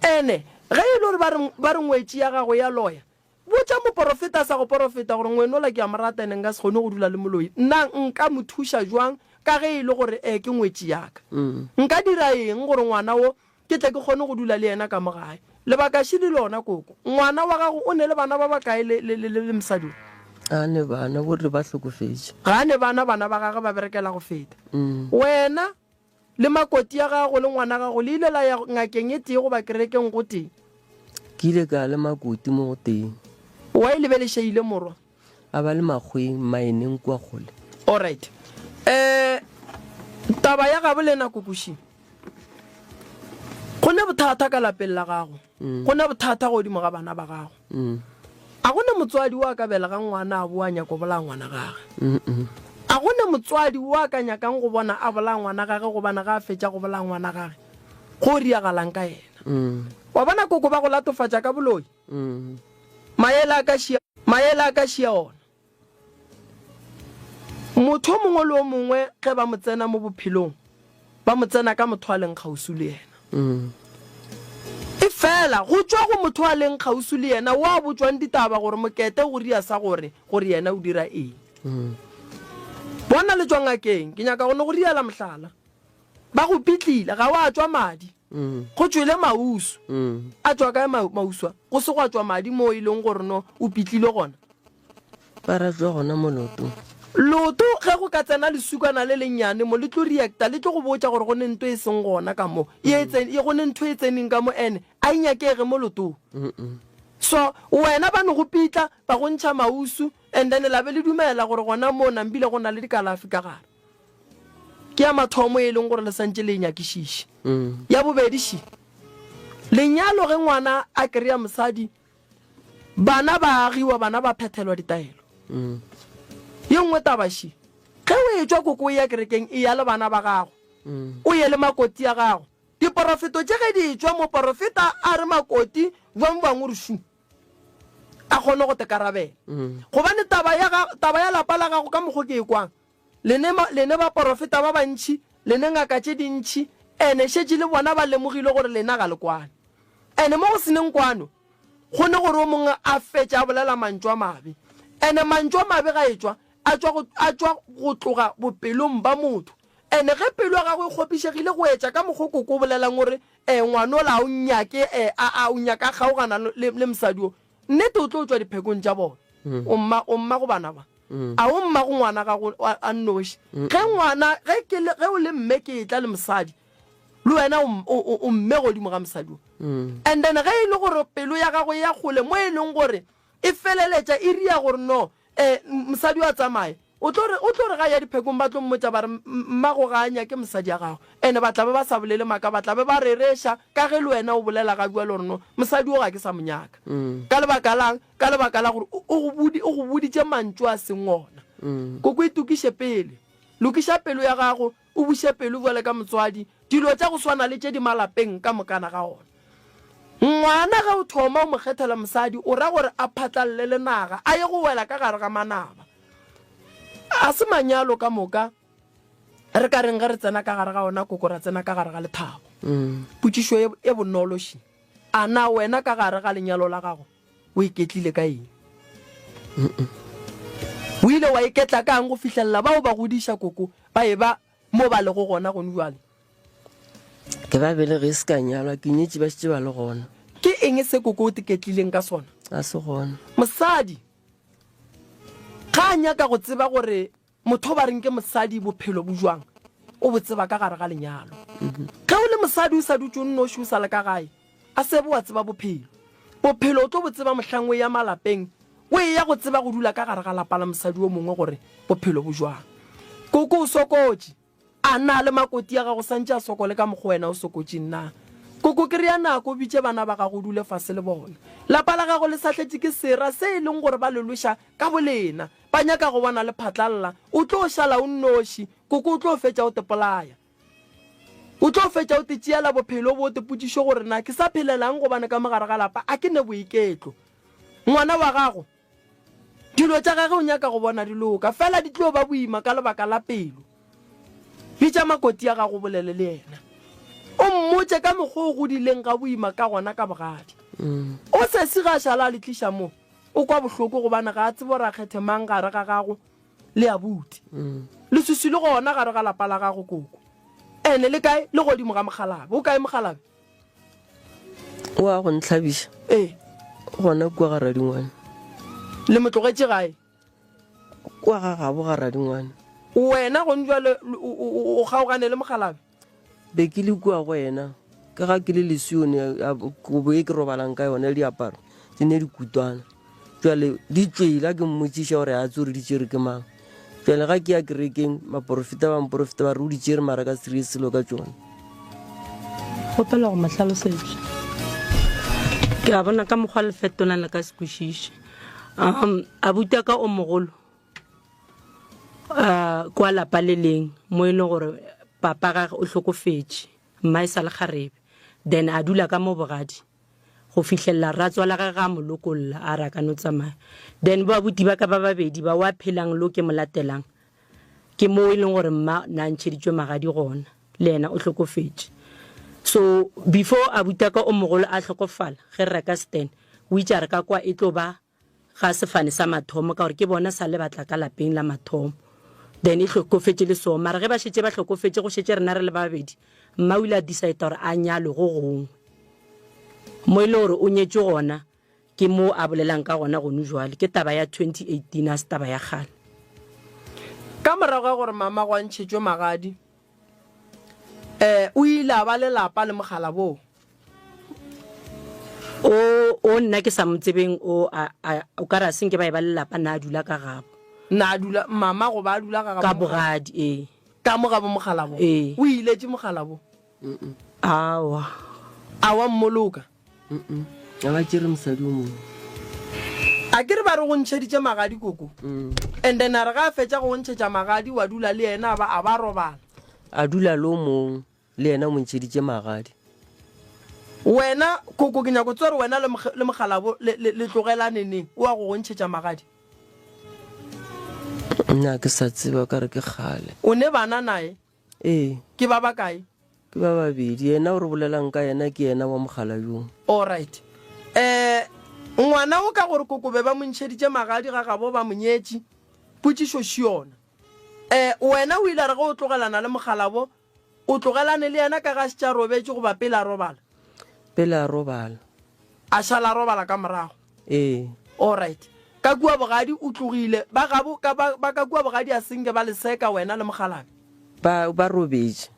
Ene ge e le gore ba re, ba re ngwetši ya gago ya loya, Botša moporofeta a sa go porofeta gore ngwenola ke a mo rata ene nka se kgone go dula le moloi. Nna nka mo thuša jwang ka ge e le gore e ke ngwetši ya ka? Nka dira eng gore ngwana wo ke tle ke kgone go dula le yena ka mo gae? Lebaka šele lona koko. Ngwana wa gago o ne le bana ba bakae le, le, le, le mosadi wo? Ga a ne bana, bohle ba hlokofetše. Ga a ne bana, bana ba gagwe ba berekela go feta wena. Le makoti ya gago le ngwana gago le ile la ya ngakeng e tee goba kerekeng gotee? Ke ile ka ya le makoti mo gotee. Why le be le šeile morwa? A ba le makgweng mmaeneng kua kgole. Alright. Eh, taba ya gabo lena Kokoši. Go ne bothata ka lapeng la gago. Go ne bothata godimo ga bana ba gago. A go ne motswadi wo a ka belegang ngwana a bo a nyako bolaya ngwana gage? A go ne motswadi wo a ka nyakang go bona a bolaya ngwana gage gobane ga a fetša go bolaya ngwana gage go riagalang ka yena? Wa bona koko ba go latofatša ka boloi? Maele a ka šia, maele a ka šia ona. Motho o mongwe le o mongwe ge ba mo tsena mo bophelong, ba mo tsena ka motho a leng kgauswi le yena. Efela go tšwa go motho a leng kgauswi le yena wo a botšwang ditaba gore Mokete o ria sa gore, gore yena o dira eng. Bona le tšwa ngakeng, ke nyaka go no go riela mohlala. Ba go pitlile, ga wa tšwa madi. Go tšwele mausu. A tšwa kae mausu a? Go se gwa tšwa madi moo e leng gore no o pitlilwe gona. Ba ra tšwa gona mo leotong. Leoto, ge go ka tsena lesukana le lennyane mo, le tlo reacta, le tlo go botša gore go ne nto e seng gona ka mo, e e, go ne ntho e tseneng ka mo ene a e nyakege mo leotong. So, wena ba no go pitla, ba go ntšha mausu, and then la be le dumela gore gona moo nambile go na le dikalafi ka gare. Ke ya mathomo e leng gore le santše le e nyakišiše. Ya bobedi še, lenyalo ge ngwana a kry-a mosadi, Bana ba agiwa, bana ba phethelwa ditaelo. Ye nngwe taba še, ge o etšwa koko o eya kerekeng, eya le bana ba gago, o ye le makoti a gago. Diporofeto tše ge di etšwa, moporofeta a re makoti bjang bjang o re šu, a kgone go tekarabela. Gobane taba ya, taba ya lapa la gago ka mokgo ke e kwang, Lene, lene baporofeta ba bantši, lene ngaka tše dintši, ene šetše le bona ba lemogile gore lena ga le kwane. Ene mo go seneng kwano, go ne gore o mongwe a fetše a bolela mantšu a mabe. Ene mantšu a mabe ga etšwa, a tšwa go, a tšwa go tloga bopelong ba motho. Ene ge pelo ya gago e kgopišegile go etša ka mokgo koko o bolelang o re, E, ngwanola a o nnyake, e, a, a o nyaka a kgaogana le, le mosadi o, Nnete o tlo tšwa diphekong tša bona. O mma, o mma go bana ba. A o mma go ngwana gago a nnoši. Ge ngwana, ge ke le, ge o le mme ke etla le mosadi, le wena o, o, o mme godimo ga mosadi o. And then ge e le gore pelo ya gago e ya kgole mo e leng gore e feleletša e ria gore no, eh, mosadi o a tsamaye, O tlo re, o tlo re ga a ya diphekong ba tlo mmotša ba re, Mmago ga a nyake mosadi ya gago. Ene ba tla be ba sa bolele maaka, ba tla be ba rereša ka ge le wena o bolela ga bjalo gore no, mosadi wo ga ke sa mo nyaka. Ka lebaka lang? Ka lebaka la gore o, o go bodi, o go boditše mantšu a seng ona. Koko itokiše pele. Lokiša pelo ya gago, o buše pelo bjale ka motswadi, dilo tša go swana le tše di malapeng ka mokana ga ona. Ngwana ge o thoma o mo kgethela mosadi, o ra gore a phatlalle le naga, a ye go wela ka gare ga manaba. A se manyalo ka moka re ka reng ge re tsena ka gare ga ona koko ra tsena ka gare ga lethabo. Potšišo e, e bonolo še, a na wena ka gare ga lenyalo la gago o iketlile ka eng? O ile wa iketla ka'ng go fihlelela bao ba godiša koko ba eba mo ba lego gona gone bjale? Ke ba belege se ka nyalwa, ke nyetše ba šetše ba le gona. Ke eng se koko o tiketlileng ka sona? A se gona. Mosadi ga a nyaka go tseba gore motho o ba reng ke mosadi bophelo bo jwang, o bo tseba ka gare ga lenyalo. Ge o le mosadi o sa dutše o nnoši o sa le ka gae, a se be wa tseba bophelo. Bophelo o tlo bo tseba mohlang o eya malapeng, o eya go tseba go dula ka gare ga lapa la mosadi o mongwe gore bophelo bo jwang. Koko o sokotše. A na le makoti a gago santše a sokole ka mokgo wena o sokotšeng na? Koko ke rea nako o bitše bana ba gago o dule fase le bona. Lapa la gago le sahletše ke sera se e leng gore ba le lweša ka bolena. Ba nyaka go bona le phatlalla. O tlo šala o nnoši. Koko o tlo fetša o te polaya. O tlo fetša o te tšeela bophelo o bo o te potšišo gore na ke sa phelelang gobane ka mo gare ga lapa a ke ne boiketlo. Ngwana wa gago Dilo tša gage o nyaka go bona di loka, fela di tlo ba boima ka lebaka la pelo. Bitša makoti ya gago o bolele le yena. O mmotše ka mokgwa o godileng ga boima ka gona ka bogadi. O sesi ga a šala a le tliša mo, o kwa bohloko gobane ga a tsebe gore a kgethe mang gare ga gago le abuti. Leswiswi le gona gare ga lapa la gago koko. Ene le kae? Le godimo ga mokgalabe. O kae mokgalabe? O a go ntlhabiša? Ee. Gona kua ga Radingwane. Le mo tlogetše gae? Kua ga gabo ga Radingwane. Wena gone bjale o kgaogane le mokgalabe? Be ke le kua go yena, ka ga ke le lesione, kobo e ke robalang ka yona le diaparo di ne dikutwana. Jwale di tšwele, a ke mmotšiša gore a tse gore di tšere ke mang. Jwale ga ke ya kerekeng, baporofeta ba mporofeta ba re o di tšere mara ka se dire selo ka tšona. Kgopela go mo hlalosetša. Ke a bona ka mokgwa le fetolang le ka se kwešiše. Um, abuti wa ka o mogolo uh, kwa lapa le leng mo e leng gore papa gage o hlokofetše, mma e sa le kgarebe, then a dula ka mo bogadi. go fihlelela ratswala gage a mo lokolla a re a ka no tsamaya. Then bo abuti ba ka ba babedi ba wa phelang lo ke mo latelang. Ke mo e leng gore mma na ntšheditšwe magadi gona, le yena o hlokofetše. So before abutaka o mogolo a hlokofala, ge re reka stand, o itše a re ka kwa e tlo ba ga sefane sa mathomo ka gore ke bona sa le batla ka lapeng la mathomo. Then e hlokofetše le so. Mara ge ba šetše ba hlokofetše go šetše rena re le ba babedi, mma o ile a decide gore a nyalwe go gongwe. Mo e le gore o nyetšwe gona, Ke mo a bolelang ka gona gonu jwale. Ke taba ya 2018, a se taba ya kgale. Ka morago ga gore mamago a ntšhetšwe magadi, o ile a ba le lapa le mogala boo. O, o nna ke sa mo tsebeng, o, a, a, o ka re a se nke ba e ba le lapa, na a dula ka gabo. Na a dula, mamago ba a dula ga gabo Ka bogadi, ee. Ka mo gabo mogala bo. Ee. O iletše mogala bo. Aowa. A wa mmoloka? A ba tšere mosadi o mongwe. A ke re ba re go ntšheditše magadi koko. And then a re ga a fetša go go ntšhetša magadi wa dula le yena a ba a ba robala. A dula le o mongwe le yena o mo ntšheditše magadi. Wena koko ke nyako tseba gore wena le le mokgalabo le le le tlogelane neng o wa go go ntšhetša magadi? Nna ke sa tseba ka re ke kgale. O ne bana naye? Ee. Ke ba bakae? Ke ba babedi. Yena o re bolelang ka yena ke yena wa mogala yo. Alright. Eh, ngwana o ka gore kokobe ba mo ntšheditše magadi ga gabo ba mo nyetše? Potšišo še yona. Eh, wena o ile a re ge o tlogelana le mogalabo, o tlogelane le yena ka ge a šetše a robetše goba pele a robala? Pele a robala. A šala a robala ka morago? Ee. Alright. Ka kua bogadi o tlogile. Ba gabo, ka, ba, ba ka kua bogadi a se nke ba le seka wena le mokgalabje? Ba, ba robetše.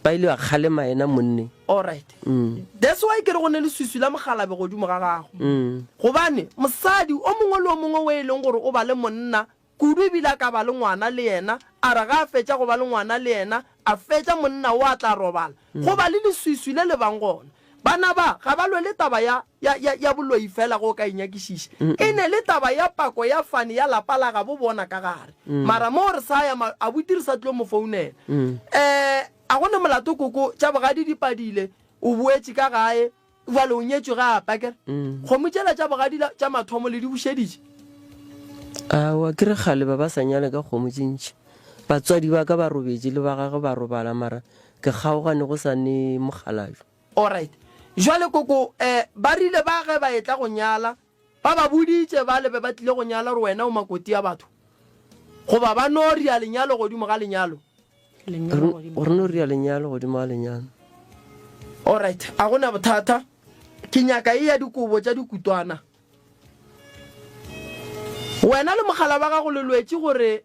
Ba ile ba kgalema yena monne. Alright. Mm. That's why ke re go ne leswiswi la mokgalabje godimo ga gago. Mm. Gobane mosadi o mongwe le o mongwe o e leng gore o ba le monna, Kudu ebile a ka ba le ngwana le yena, a re ga a fetša go ba le ngwana le yena, a fetša monna o a tla robala. Go ba le leswiswi le le bang gona. Bana ba ga ba lwele taba ya, ya, ya, ya boloi feela ge o ka e nyakišiša. E ne le taba ya pako ya fane ya lapa la gabo bona ka gare. Mara moo re sa ya, ma, abuti re sa tlo mo founela. Eh, a go ne molato koko, tša bogadi di padile, o boetše ka gae. Bjale o nyetšwe gape, akere? Kgomo tšela tša bogadi tša mathomo le di bušeditše? Aowa, ke re kgale ba ba sa nyale ka kgomo tše ntši. Batswadi ba ka ba robetše le ba gagwe ba robala mara ke kgaogane go sa ne mokgalabje. Alright. Jwale koko, eh, ba rile ba ge ba etla go nyala, Ba ba boditše bale be ba tlile go nyala gore wena o makoti ya batho? Goba ba no ria lenyalo godimo ga lenyalo? Re no ria lenyalo godimo ga lenyalo. Alright, a go na bothata. Ke nyaka e ya dikobo tša dikutwana. Wena le mogala wa gago le lwetše gore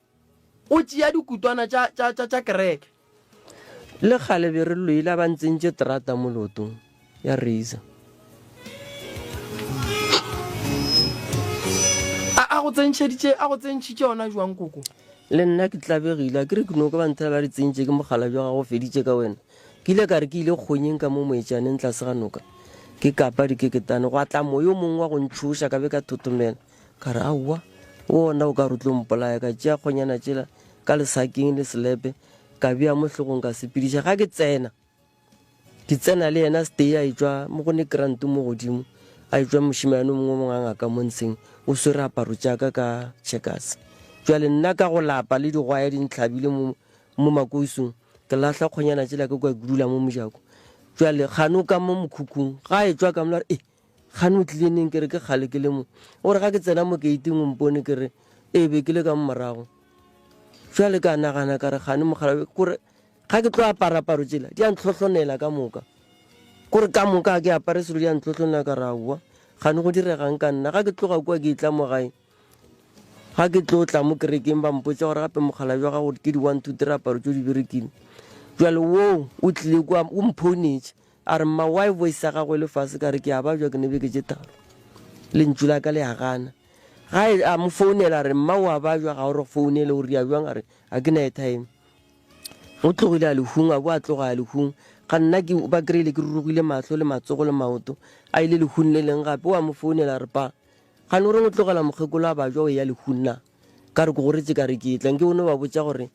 o tšea dikutwana tša, tša, tša, tša kereke. Le kgale be re lwele a ba ntsentše terata mo leotong ya razor. A, a go tsentšheditše, a go tsentšhitše yona jwang koko? Le nna ke tlabegile, a ke re ke no kwa ba nthela ba re tsentše ke mogala bja gago feditše ka wena. Ke ile ka re ke ile kgonyeng ka mo moetšaneng tlase ga noka, ke kapa dikeketane, gwa tla moyo o mongwe wa go ntšhoša ka be ka thothomela. Ka re aowa, wona o ka re o tlo mpolaya. Ka tšea kgonyana tšela ka lesakeng le selepe ka bea mo hlogong ka sepediša. Ga ke tsena, ke tsena le yena stay a etšwa mo go ne grant mo godimo, a etšwa mošemane o mongwe mongwe a ngaka mo ntsheng o swere aparo tša ka ka checkers. Jwale nna ka go lapa le digwaya di ntlhabile mo mo makousung, ke lahla kgonyana tšela ke kwa ke dula mo mojako. Jwale gane o ka mo mokhukhung, ga a etšwa ka mola a re, eh, Kgane o tlile neng? Ke re, Ke kgale ke le mo. O re ga ke tsena mo keiting o mpone? Ke re, Ee, be ke le ka mo morago. Bjale ka nagana ka re, Kgane mokgalabje, kore ga ke tlo apara aparo tšela di a ntlhohlonela ka moka. Kore ka moka ga ke apare selo di a ntlhohlonela ka re, Aowa, kgane go diregang ka nna? Ga ke tloga kua ke etla mo gae, ga ke tlo tla mo kerekeng ba mpotša gore gape mokgalabje wa gago ke di one two three aparo tšo di berekile. Bjale woo o tlile kua o mphounetše. A re, Mma, why voice ya gago e le fase? Ka re, Ke a babja, ke ne beke tše tharo. Lentšu la ka le a gana. Ga e, a mo founela, a re, Mma, o a babja, ga o re founele, o ria bjang? A re, A ke na airtime. O tlogile a lehung, a bo a tloga a lehung. Ga nna ke, ba kry-ile ke rurugile mahlo le matsogo le maoto. A ile lehung le leng gape, o a mo founela, a re, Pa, gane o reng o tlogela mokgekolo a babja o eya lehung na? Ka re, Ke go retše ka re ke etla. Nke o no ba botša gore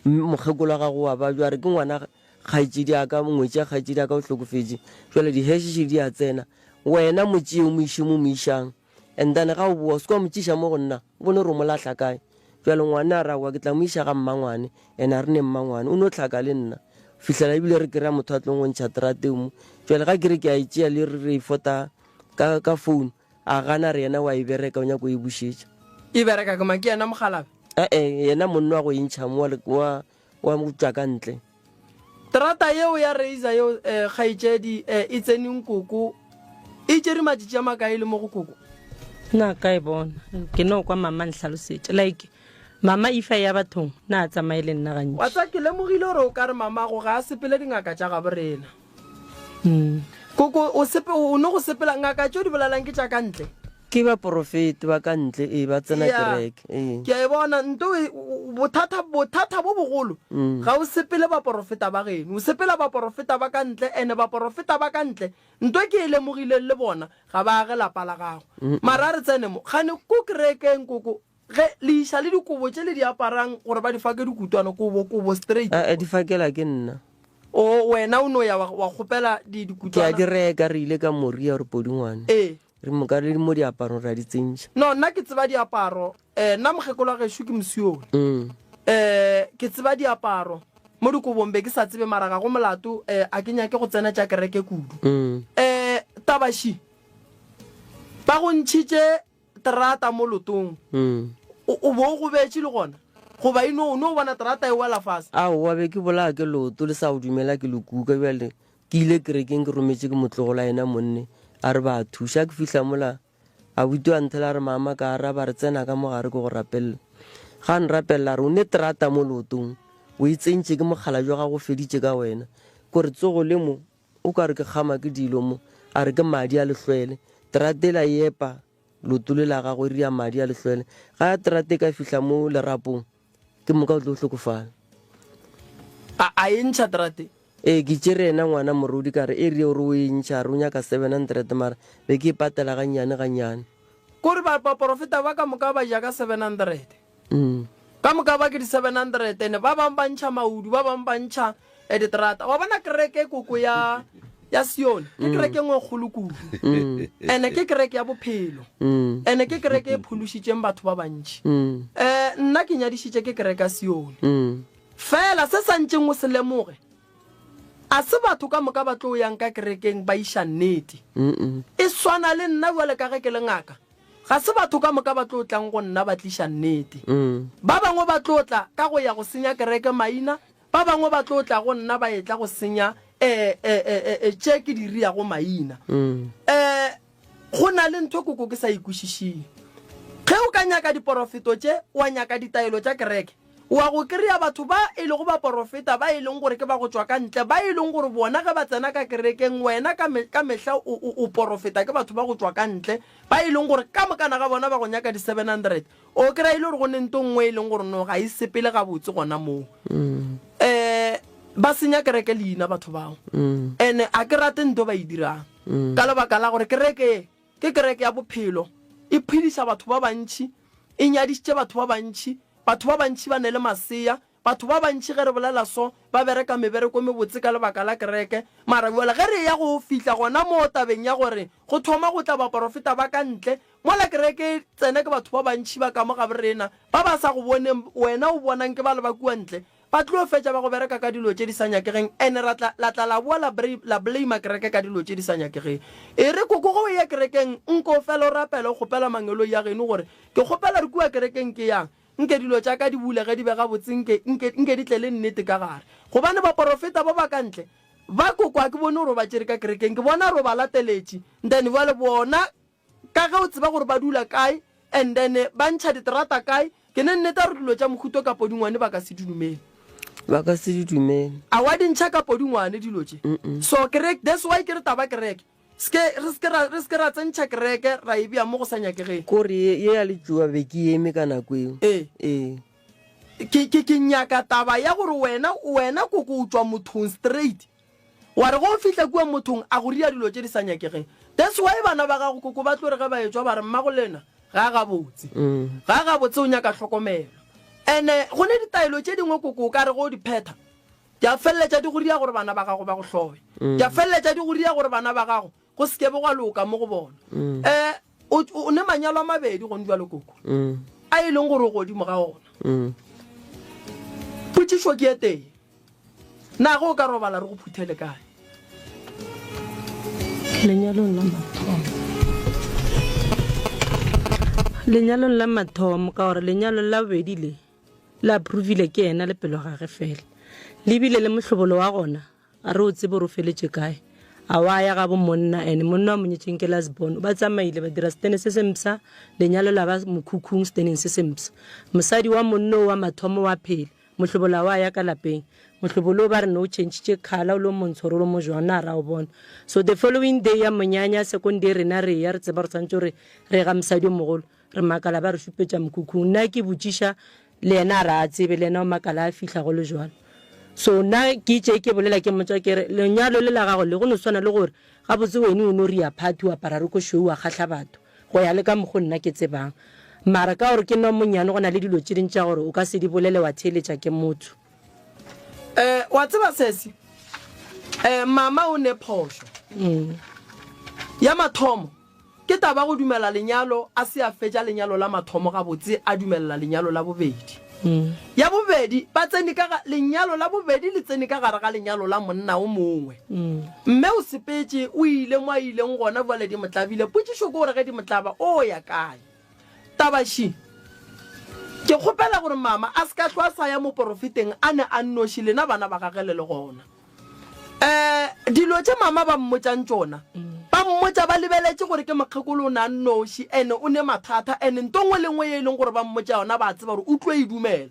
mokgekolo wa gago o a babja. A re, Ke ngwana Kgaetšedi ya ka, ngwetši ya kgaetšedi ya ka o hlokofetše. Bjale dihešiši di a tsena. Wena mo tšee o mo iše mo mo išang. And then ga o boa, o se ke wa mo tšiša mo go nna, o bone gore o mo lahla kae. Bjale ngwane a re, Aowa, ke tla mo iša ga mmangwane. Ene a re ne mmangwane. O no hlaka le nna. Fihlela ebile re kry-a motho a tlong go ntšha terata eo mo. Bjale ga ke re ke a e tšea le re re e fota ka, ka phone, a gana a re yena wa e bereka o nyako e bušetša. E bereka ke mang? Ke yena mokgalabje? E-e, yena monna wa go e ntšha mo wa, wa, wa go tšwa ka ntle. Terata yeo ya Razer yeo eh, kgaetšedi eh, e tseneng koko e tšere matšatši a makae e le mo go koko? Na ka e bona ke no kwa mama nhlalosetša like mama ifa ya bathong na a tsamaye le nna gantši. Wa tsa ke lemogile gore o ka re mamago ga a sepele dingaka tša gabo rena. Mm. Koko o sepe o no go sepela ngaka tšeo di bolelang ke tša ka ntle. Ke baporofeti ba ka ntle, ee, ba tsena Ya, kereke, ee. ke a e bona nto e, o- o- bothata bothata bo bogolo Mm. ga o sepele baporofeta ba geno o sepela baporofeta ba ka ntle ene baporofeta ba ka ntle nto ke e lemogileng le bona ga ba age lapa la gago mara a re tsene mo gane ko kerekeng koko Ge le iša le dikobo tše le di aparang gore ba di fake dikutwana, kobo, kobo straight. A, di fakela ke nna. O, wena o no ya wa, wa kgopela di, Ke a dikutwana. di reka, re ile ka Moria or Podingwane. Ee. Re moka le mo diaparong re a di tsentšha. No, nna ke tseba diaparo. Eh, nna mokgekolo wa gešo ke Mosione. Mm. Eh, ke tseba diaparo. Mo dikobong be ke sa tsebe mara ga go molato, eh, a ke nyake go tsena tša kereke kudu. Mm. Eh, taba še, ba go ntšhitše terata mo lotong, o, o bo o gobetše le gona? Goba e no, o no bona terata e wela fase? Aowa, be ke bolaya ke leoto le sa go dumela ke le kuka. Bjale ke ile kerekeng ke rometše ke motlogolo a ena monne, a re ba a thuša. Ke fihla mola, abuti wa nthela a re, Mama, ka araba, a re, Tsena ka mo gare ke go rapelele. Ga a nrapelela a re, O ne terata mo leotong, o e tsentše ke mokgalabje wa gago o feditše ka wena. Ko re, Tsogo le mo, O ka re ke kgama ke dilo mo, a re ke madi a lehlwele. Terata ela e epa leoto le la gagwe e ria madi a lehlwele. Ga terata e ka fihla mo lerapong, ke moka o tlo hlokofala. A, a e ntšha terata e? Ee, ke tšere yena ngwana morodi ka re e rie o re o e ntšha, a re o nyaka 700 mara be ke e patela gannyane gannyane. Kore ba, baporofeta ba ka moka ba ja ka 700. Mm. Ka moka ba ke di 700 ene ba bang ba ntšha maudu ba bang ba ntšha eh, diterata wa bona kereke koko ya ya Sione ke mm. kereke nngwe kgolo kudu mm. ene ke kereke ya bophelo mm. ene ke kereke e phološitšeng batho ba bantši um nna ke nyadišitše ke kereke ya Sione fela se sa ntšeng o se lemoge a se batho ka moka ba tlo yang ka kerekeng ba iša nnete e swana le nna jwale ka ge ke le ngaka Ga se batho ka moka ba tlo tlang go nna ba tliša nnete. Ba bangwe ba tlo tla ka go ya go senya kereke maina, ba bangwe ba tlo tla go nna ba etla go senya e, e, e, e, e, tše ke di riago maina. E, go na le ntho koko ke sa e kwešišeng. Ge o ka nyaka diporofeto tše, wa nyaka ditaelo tša kereke, wa go kry-a batho ba e lego baporofeta ba e leng gore ke ba go tšwa ka ntle, ba e leng gore bona ge ba tsena ka kerekeng, wena ka, me, ka mehla o, o, o porofeta ke batho ba go tšwa ka ntle, ba e leng gore ka mokana ga bona ba go nyaka di-700. O kry-a e le gore go ne nto nngwe e leng gore no ga e sepele gabotse gona moo. Um ba senya kereke leina batho bao. And-e a ke rate nto ba e dirang, ka lebaka la gore kereke ye ke kereke ya bophelo, e phediša batho ba bantši, e nyadišitše batho ba bantši, Batho ba bantši ba ne le masea. Batho ba bantši ge re bolela so, ba bereka mebereko e mebotse ka lebaka la kereke. Mara bjale ge re eya go fihla gona moo tabeng ya gore go thoma go tla baporofeta ba ka ntle, mola kereke e tsena ke batho ba bantši ba ka mo gabo rena, ba ba sa go boneng wena o bonang ke bale ba kua ntle, ba tlo fetša ba go bereka ka dilo tše di sa nyakegeng and ra tla, la tla la boa la, la blame kereke ka dilo tše di sa nyakegeng. E re koko ge o eya kerekeng nko fela o rapele o kgopela mangeloi a geno gore Ke kgopela re kua kerekeng ke yang, nke dilo tša ka di bulege di be gabotse, nke, nke, nke di tle le nnete ka gare. Gobane baporofeta ba ba ka ntle, ba koko a ke bone gore o ba tšere ka kerekeng, ke bona gore o ba lateletše, then bjale bona, ka ge o tseba gore ba dula kae, and then ba ntšha diterata kae, ke ne nneta gore dilo tša mohuto ka podingwane ba ka se di dumele. Ba ka se di dumele. A wa di ntšha ka podingwane dilo tše. So kereke, that's why ke re taba kereke. Se ke, re se ke ra, re se ke ra tsentšha kereke ra e bea mo go sa nyakegeng. Kore ye, ye ya letšoba be ke eme ka nako eo. Ee. Ee. Ke, ke, ke nyaka taba ya gore wena, wena koko o tšwa mothong straight. Wa re ge o fihla kua mothong a go ria dilo tše di sa nyakegeng. That's why bana ba gago koko ba tlo re ge ba etšwa ba re mmagolena ga a gabotse. Ga a gabotse o nyaka hlokomelo. And-e go ne ditaelo tše dingwe koko o ka re ge o di phetha Di a feleletša di go ria gore bana ba gago ba go hloye. Di a feleletša di go ria gore bana ba gago go se ke be gwa loka mo go bona. Um o, o ne manyalo a mabedi gone bjalo koko. a e leng gore o godimo ga ona. Potšišo ke e tee, Na ge o ka robala re go phuthele kae? Lenyalong la mathomo. Lenyalong la mathomo ka gore lenyalo la bobedi le le approvile ke yena le pelo gage fela. Le bile le mohlobolo wa gona a re o tsebe gore o feletše kae. A wa ya gabo monna ene monna wa monyetšeng ke last born ba tsamaile ba dira setene se se mpsha lenyalo la ba mokhukhung seteneng se se mpsha. Mosadi wa monno wa mathomo wa phela Mohlobolo a wa ya ka lapeng. Mohlobolo o ba re no o chentšitše colour o lo montsho gore o lo mo jwang na ra o bona. So the following day ya monyanya second day rena re ya re tseba gore tshwanetse gore re ye ga mosadi o mogolo. Re makala ba re šupetša mokhukhung. Nna ke botšiša le yena a re a tsebe le yena o makala a fihla go le jwalo. So nna ke itše ke bolela ke mmotša ke re lenyalo le la gago le go no swana le gore gabotse wene o no ria party wa apara roko šweu wa kgahla batho. Go ya le ka mokgo nna ke tsebang. Mara ka gore ke nna o monnyane go na le dilo tše ding tša gore o ka se di bolele wa theeletša ke motho. Eh, wa tseba sesi, eh, mama o ne phošo. Ya mathomo, ke taba go dumela lenyalo a se a fetša lenyalo la mathomo gabotse a dumelela lenyalo la bobedi. Ya bobedi, ba tsene ka ga, lenyalo la bobedi le tsene ka gare ga lenyalo la monna o mongwe. Mme o sepetše, o ile mo a ileng gona, bjale di mo tlabile. Potšišo ke gore ge di mo tlaba, o ya kae? Taba še, Ke kgopela gore mama a se ka hlwa a sa ya moporofeteng a ne a nnoši, lena bana ba gage le le gona. Um dilo tše mama ba mmotšang tšona, ba mmotša ba lebeletše gore ke mokgekolo o ne a nnoši ene o ne mathata ene nto nngwe le nngwe ye e leng gore ba mmotša yona ba tseba gore o tlo e dumela.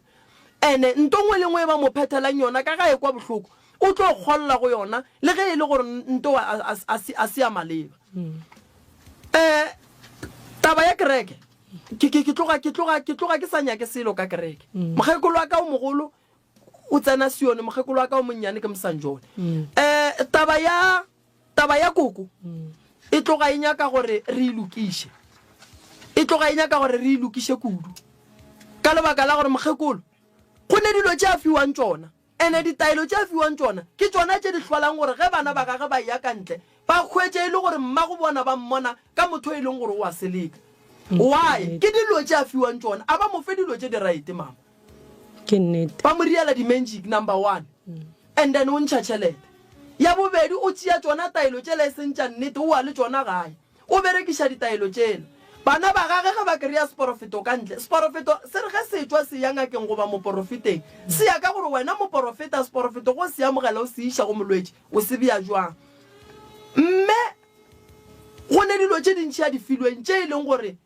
Ene nto nngwe le nngwe ye ba mo phethelang yona ka ge a ekwa bohloko o tlo kgolla go yona le ge e le gore nto a, a, a se ya maleba. Um taba ya kereke ke, ke, ke tloga, ke tloga, ke tloga ke sa nyake selo ka kereke. Mokgekolo wa ka o mogolo o tsena Sione, mokgekolo wa ka o monnyane ke Mosanjone. Um taba ya, taba ya koko e tloga e nyaka gore re e lokiše. E tloga e nyaka gore re e lokiše kudu. Ka lebaka la gore mokgekolo, go ne dilo tše a fiwang tšona. Ene ditaelo tše a fiwang tšona ke tšona tše di hlolang gore ge bana ba gagwe ba eya ka ntle ba hwetše e le gore mmago bona ba mmona ka motho e leng gore o a seleka. Why? Ke dilo tše a fiwang tšona. A ba mo fe dilo tše di right mama. Ke nnete. Ba mo riela di magic number one and then o ntšha tšhelete. Ya bobedi o tšea tšona taelo tšela e seng tša nnete o wa le tšona gae. O berekiša ditaelo tšela. Bana ba gage ge ba kry-a seporofeto ka ntle, seporofeto se re ge se tšwa se ya ngakeng goba moporofeteng, se ya ka gore wena moporofeta seporofeto go se amogela o se iša go molwetši o se bea jwang. Mme go ne dilo tše dintši a di filweng tše e leng gore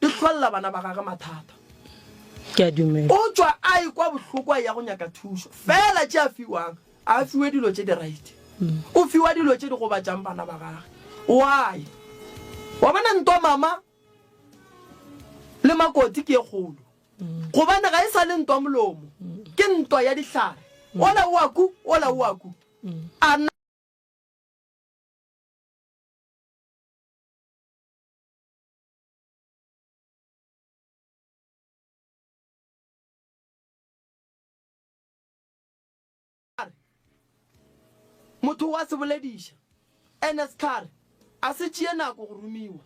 di hlolla bana ba gage mathata. Ke a dumela. O tšwa a ekwa bohloko a eya go nyaka thušo. Fela tše a fiwang, a fiwe dilo tše di right. O fiwa dilo tše di gobatšang bana ba gage. Why? Wa bona ntwa mama le makoti ke e kgolo. Gobane ga e sa le ntwa molomo, ke ntwa ya dihlare. Ola o a ku, ola o a ku. A na. A re, Motho o a se bolediša. Ene sehlare a se tšee nako go romiwa.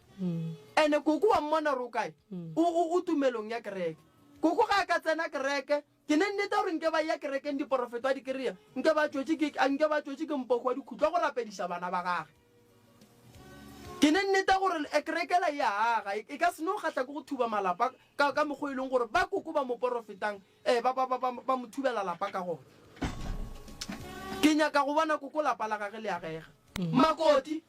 Ene koko wa mmona gore o kae? O, o, o tumelong ya kereke. Koko ge a ka tsena kereke, ke ne nnete gore nke ba eya kerekeng diporofeto a di kry-a, nke ba tšwetše ke, nke ba tšwetše ke mpoku wa dikhutlo go rapediša bana ba gage. Ke ne nnete gore kereke ela e a aga, e, e ka se no kgahla ke go thuba malapa ka, ka mokgwa e leng gore ba koko ba mo porofetang Ee, ba, ba, ba, ba, ba mo thubela lapa ka gona. Ke nyaka go bona koko lapa la gage le agega. Makoti,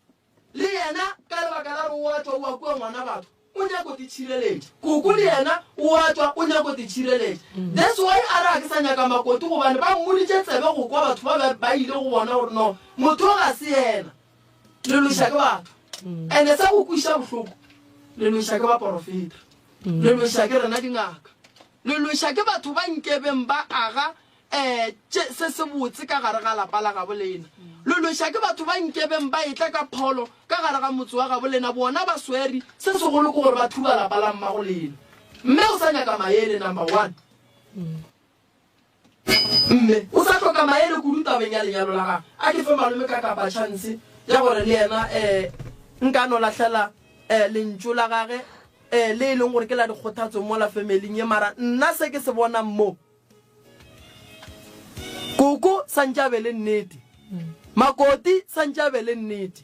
le yena, ka lebaka la gore o a tšwa o a kua ngwana batho, o nyako te tšhireletša. Koko le yena o a tšwa o nyako te tšhireletša. That's why a re ga ke sa nyaka Makoti gobane ba mmoditše tsebe go kwa batho ba ba, ba ile go bona gore no, motho o ga se yena. Le loša ke batho. And-e sa go kweša bohloko, le loša ke baporofeta. Le loša ke rena dingaka. Le lweša ke batho ba nkebeng ba aga um tše, se sebotse ka gare ga lapa la gabo lena. Le lweša ke batho ba nkebeng ba etla ka pholo ka gare ga motse wa gabo lena, bona ba swere, se segolo ke gore ba thuba lapa la mmago lena. Mme o sa nyaka maele, number one. Mme o sa hloka maele kudu tabeng ya lenyalo la gagwe. A ke fe malome ka kapa chance ya gore le yena um nka no lahlela um lentšu la gage. um le e leng gore ke la dikgothatso mola familing ye mara nna se ke se bonang mo Koko santše a be le nnete. Makoti santše a be le nnete.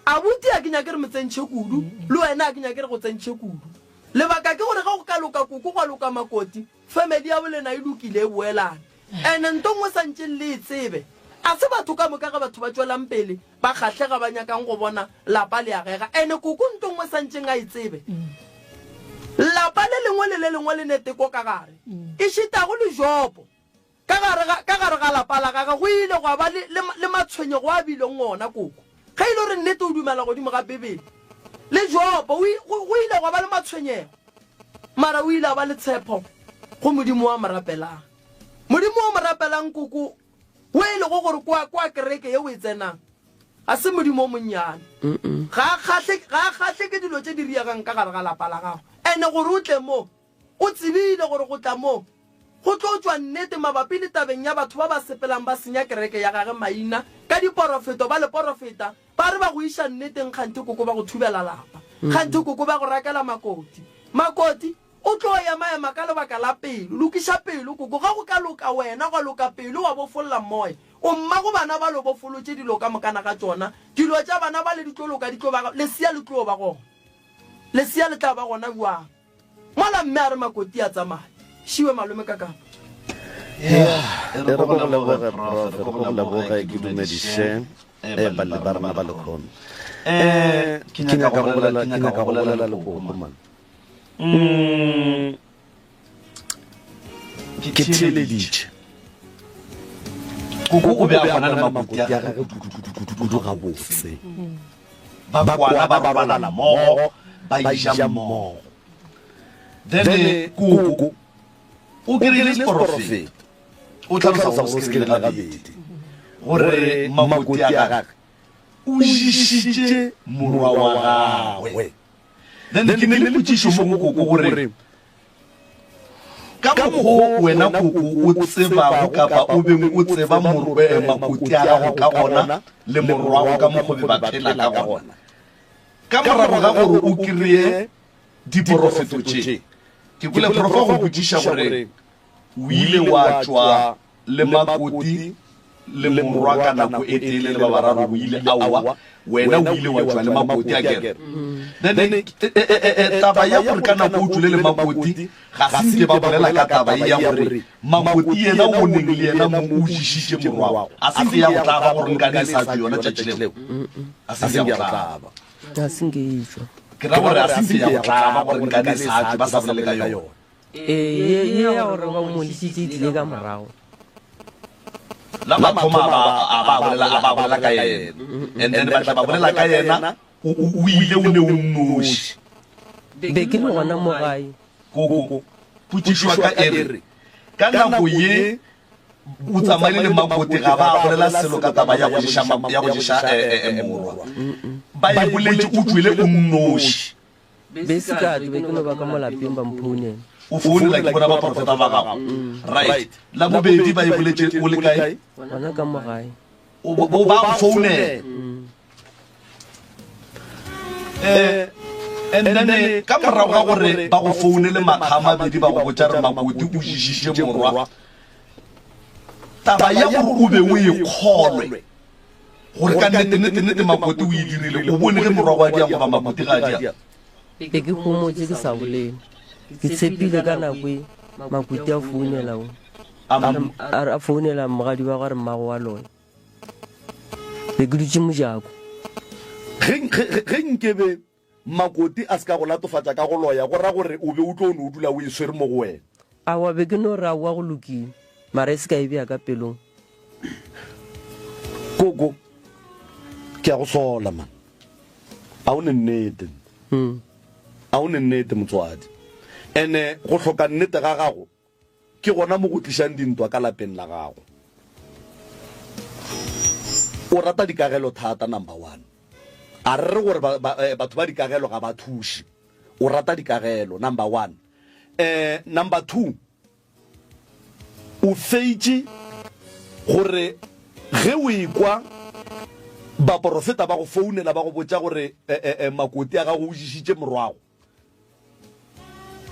Abuti a ke nyake re mo tsentšhe kudu, le wena a ke nyake re go tsentšhe kudu. Lebaka ke gore ge go ka loka koko gwa loka makoti, family ya bolena e lokile e boelane. Ene nto nngwe santšeng le e tsebe, a se batho ka moka ge batho ba tšwelang pele ba kgahlega ba nyakang go bona lapa le agega. Ene koko nto nngwe santšeng a e tsebe, lapa le lengwe le le lengwe le ne teko ka gare, ešitago le Jobo. Ka gare ga, ka gare ga lapa la gagwe go ile gwa ba le, le, le matshwenyego a bileng ona, koko. Ge e le gore nnete o dumela godimo ga Bibele, le Jobo, o, go, go ile gwa ba le matshwenyego, mara o ile a ba le tshepo go Modimo wa mo rapelang. Modimo o mo rapelang, koko, wo e lego gore kwa, kwa kereke ye o e tsenang, ga se Modimo o monnyane. Ga a kgahle, ga a kgahle ke dilo tše di riegang ka gare ga lapa la gago. Ene gore o tle mo, O tsebile gore go tla moo go tlo tšwa nnete mabapi le tabeng ya batho ba ba sepelang ba senya kereke ya gage maina ka diporofeto, ba le porofeta ba re ba go iša nneteng kganthe koko ba go thubela lapa, kganthe koko ba go rakela makoti. Makoti, o tlo emaema ka lebaka la pelo. Lokiša pelo koko, ge go ka loka wena gwa loka pelo wa bofolla moya. O mmago bana ba lo bofolotše dilo ka mokana ga tšona, dilo tša bana bale di tlo loka di tlo ba, lesea le tlo ba gona. Lesea le tla ba gona bjang? Mola mme a re Makoti a tsamaye. Šiwe malome ka kapa. E re go leboge prof, re go leboge ke dumediše eh, balli ba rena ba lekgono. Eh, ke nyaka go bolela ke nyaka go bolela le koko man. Mm, ke theeleditše. Koko o be a kwana le makoti a gagwe kudu gabotse. Ba kwana ba robala mmogo, ba ja mmogo. Then koko o kry-ile seporofeto, o tlhalosa gore o se kry-ile gabedi, gore makoti a gagwe o ješitše morwa wa gagwe. Then ke ne le potšišo mo go koko gore Ka mokgo wena koko o tsebago kapa o beng o tseba eh, makoti a gago ka gona le morwago ka mokgo be ba phela ka gona, ka morago ga gore o kry-e diporofeto tše, ke kwele profa go botšiša gore o ile wa tšwa le makoti le morwa ka nako e tee le le ba bararo o ile aowa wena o ile wa tšwa le makoti a kere then eh, eh, eh, taba ya gore ka nako o tšwile le makoti ga se nke ba bolela ka taba e ya gore makoti yena o neng le yena mo o ješitše morwago a se nke ya go tlaba gore nkane e sa tšwe yona tšatši leo a se nke ya go tlaba ga se nke e tšwa ke ra gore a se nke ya go tlaba gore nkane e sa tšwe ba sa bolele ka yona Ee, ye, ye ya gore ba mo lisitše e tlile ka morago. La mathomo a ba a ba bolela a ba bolela ka yena and then ba tla ba bolela ka yena o o ile o ne o nnoši. Be ke le gona mo gae. Koko, potšišo ya ka e re, ka nako ye o tsamaile le Makoti ga ba bolela selo ka taba ya go ješa ya go ješa morwa. Ba e boletše o tšwele o nnoši. Be se ka tšwe, be ke no ba ka mo lapeng ba mphounela. O founela ke bona baprofeta ba gago. Right. La bobedi ba e boletše o le kae? Gona ka mo gae. O ba go founela. Eh, and then eh, ka morago ga gore ba go founele makga a mabedi ba go botša re makoti o ješitše morwa taba ya gore o be o e kgolwe Gore ka nnete, nnete, nnete Makoti o e dirile. O bone ge morwa wa dia goba Makoti ga a dia? Be ke homotše ke sa bolele. Ke tshepile ka nako e Makoti a founela o. A re a founela mogadi wa gagwe a re mmago wa loya. Be ke dutše mojako. Ge, ge, ge nkebe Makoti a se ka go latofatša ka go loya, go ra gore o be o tlo no dula o e swere mo go wena. Aowa, be ke no re aowa go lokile, mara e se ka e bea ka pelong. Koko, ke a go sola man. A o ne nnete. A o ne nnete motswadi. Ene go hloka nnete ga gago Ke gona mo go tlišang dintwa ka lapeng la gago. O rata dikagelo thata, number one. A re re gore ba, ba, eh, batho ba dikagelo ga ba thuše. O rata dikagelo, number one. Eh, number two, o feitše gore ge o ekwa baporofeta ba go founela ba go botša gore eh, eh, eh, makoti a gago o ješitše morwago.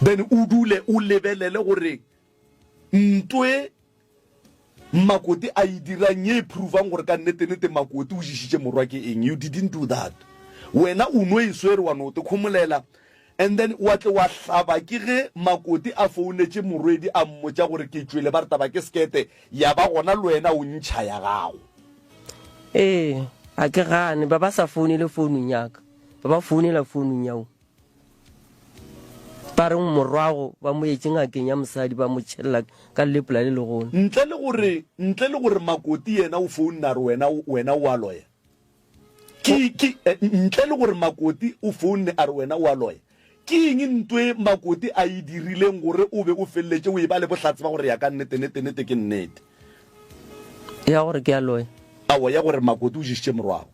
Then o dule o lebelele gore ntwe Makoti a e dirang ye e provang gore ka nnete-nnete Makoti o ješitše morwa ke eng. You didn't do that. Wena o no e swere wa no te khomolela and then wa tle wa hlaba ke ge Makoti a founetše morwedi a mmotša gore ke tšwele ba re taba ke sekete ya ba gona le wena o ntšha ya gago. Ee, a ke gane ba ba sa founele founung ya ka, ba ba founela founung ya o. Ba reng morwago ba mo etše ngakeng ya mosadi ba mo tšhelela ka lepola le legolo. Ntle le gore, ntle le gore Makoti yena o founne a re wena, wena o a loya. Ke, ke, ntle le gore Makoti o founne a re wena o a loya. Ke eng ntwe Makoti a e dirileng gore o be o feleletše o eba le bohlatse ba gore ya ka nnete, nete, nete ke nnete? Ya gore ke a loya. Aowa, ya gore Makoti o ješitše morwago.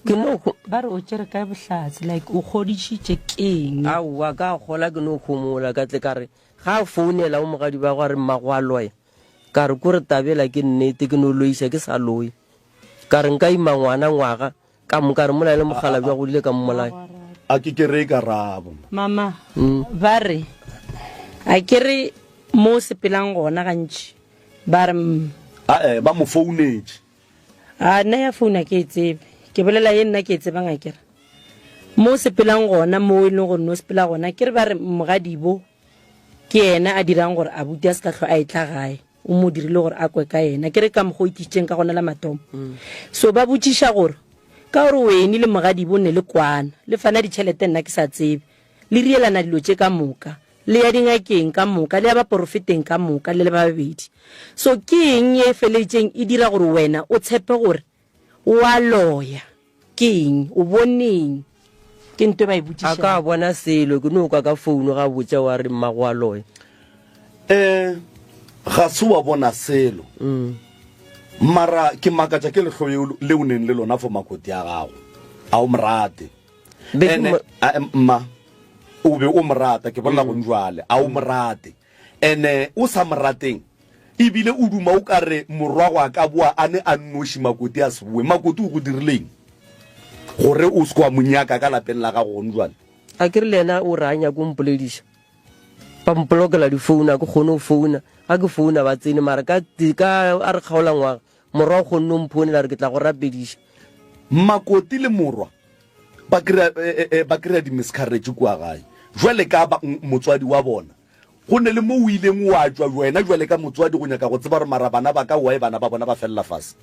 Ke no go. Ba re o tšere kae bohlatse, like o kgodišitše keng? Aowa, ka kgola ke no homola, ka tle ka re ga a founela o mogadi ba gwa re mmago a loya, ka re kore tabela ke nnete ke no loiša ke sa loye. Ka re nka ima ngwana ngwaga ka moka re mola le mokgalabje a godile ka mmolaya. A ke kereye karabo. Mama, ba re a ke re mo o sepelang gona gantši ba re. Ae, ba mo founetše. A nna ya phone a ke e tsebe. Ke bolela ye nna ke e tsebang a kere. Mo o sepelang gona mo e leng gore no sepela gona ke re ba re mogadibo ke yena a dirang gore abuti a se ka hlwa a etla gae. O mo dirile gore a kwe ka yena. Ke re ka mokgwa o itlišitšeng ka gona la mathomo. So ba botšiša gore ka gore wene le mogadibo ne le kwana le fana ditšhelete nna ke sa tsebe le rielana dilo tše ka moka. Le ya dingakeng ka moka, le ya baporofeteng ka moka, le le ba babedi. So ke eng ye e feleletšeng e dira gore wena o tshepe gore o a loya? Ke eng? O boneng? Ke nto e ba e A ka botšišago. bona selo, ke no kwa ka founu ga botša wa re mmago a loya. Eh, ga se wa bona selo. Mara ke makatša ke lehloyo le o neng le lona for makoti a gago. A o mo rate. Be ke Ene, mo- a, mma, o be o mo rata, ke bolela gong jwale, a o mo rate. Ene o sa mo rateng, ebile o duma o ka re morwago a ka boa a ne a nnoši Makoti a se boe. Makoti o go dirileng gore o se ke wa mo nyaka ka lapeng la gago gong jwale? A ke re le yena o re a nyake o mpolediša. Ba mpolokela difounu, a ke kgone go founa. Ga ke founa ba tsene, mara ka, ka a re kgaola ngwaga, morwa o kgonne o mphounela a re ke tla go rapediša. Makoti le morwa ba kry-a eh, eh, ba kry-a di-miscarriage kua gae jwale ka ba, motswadi wa bona go ne le mo o ileng wa tšwa wena jwale ka motswadi go nyaka go tseba gore mara bana ba ka why bana ba bona ba felela fase.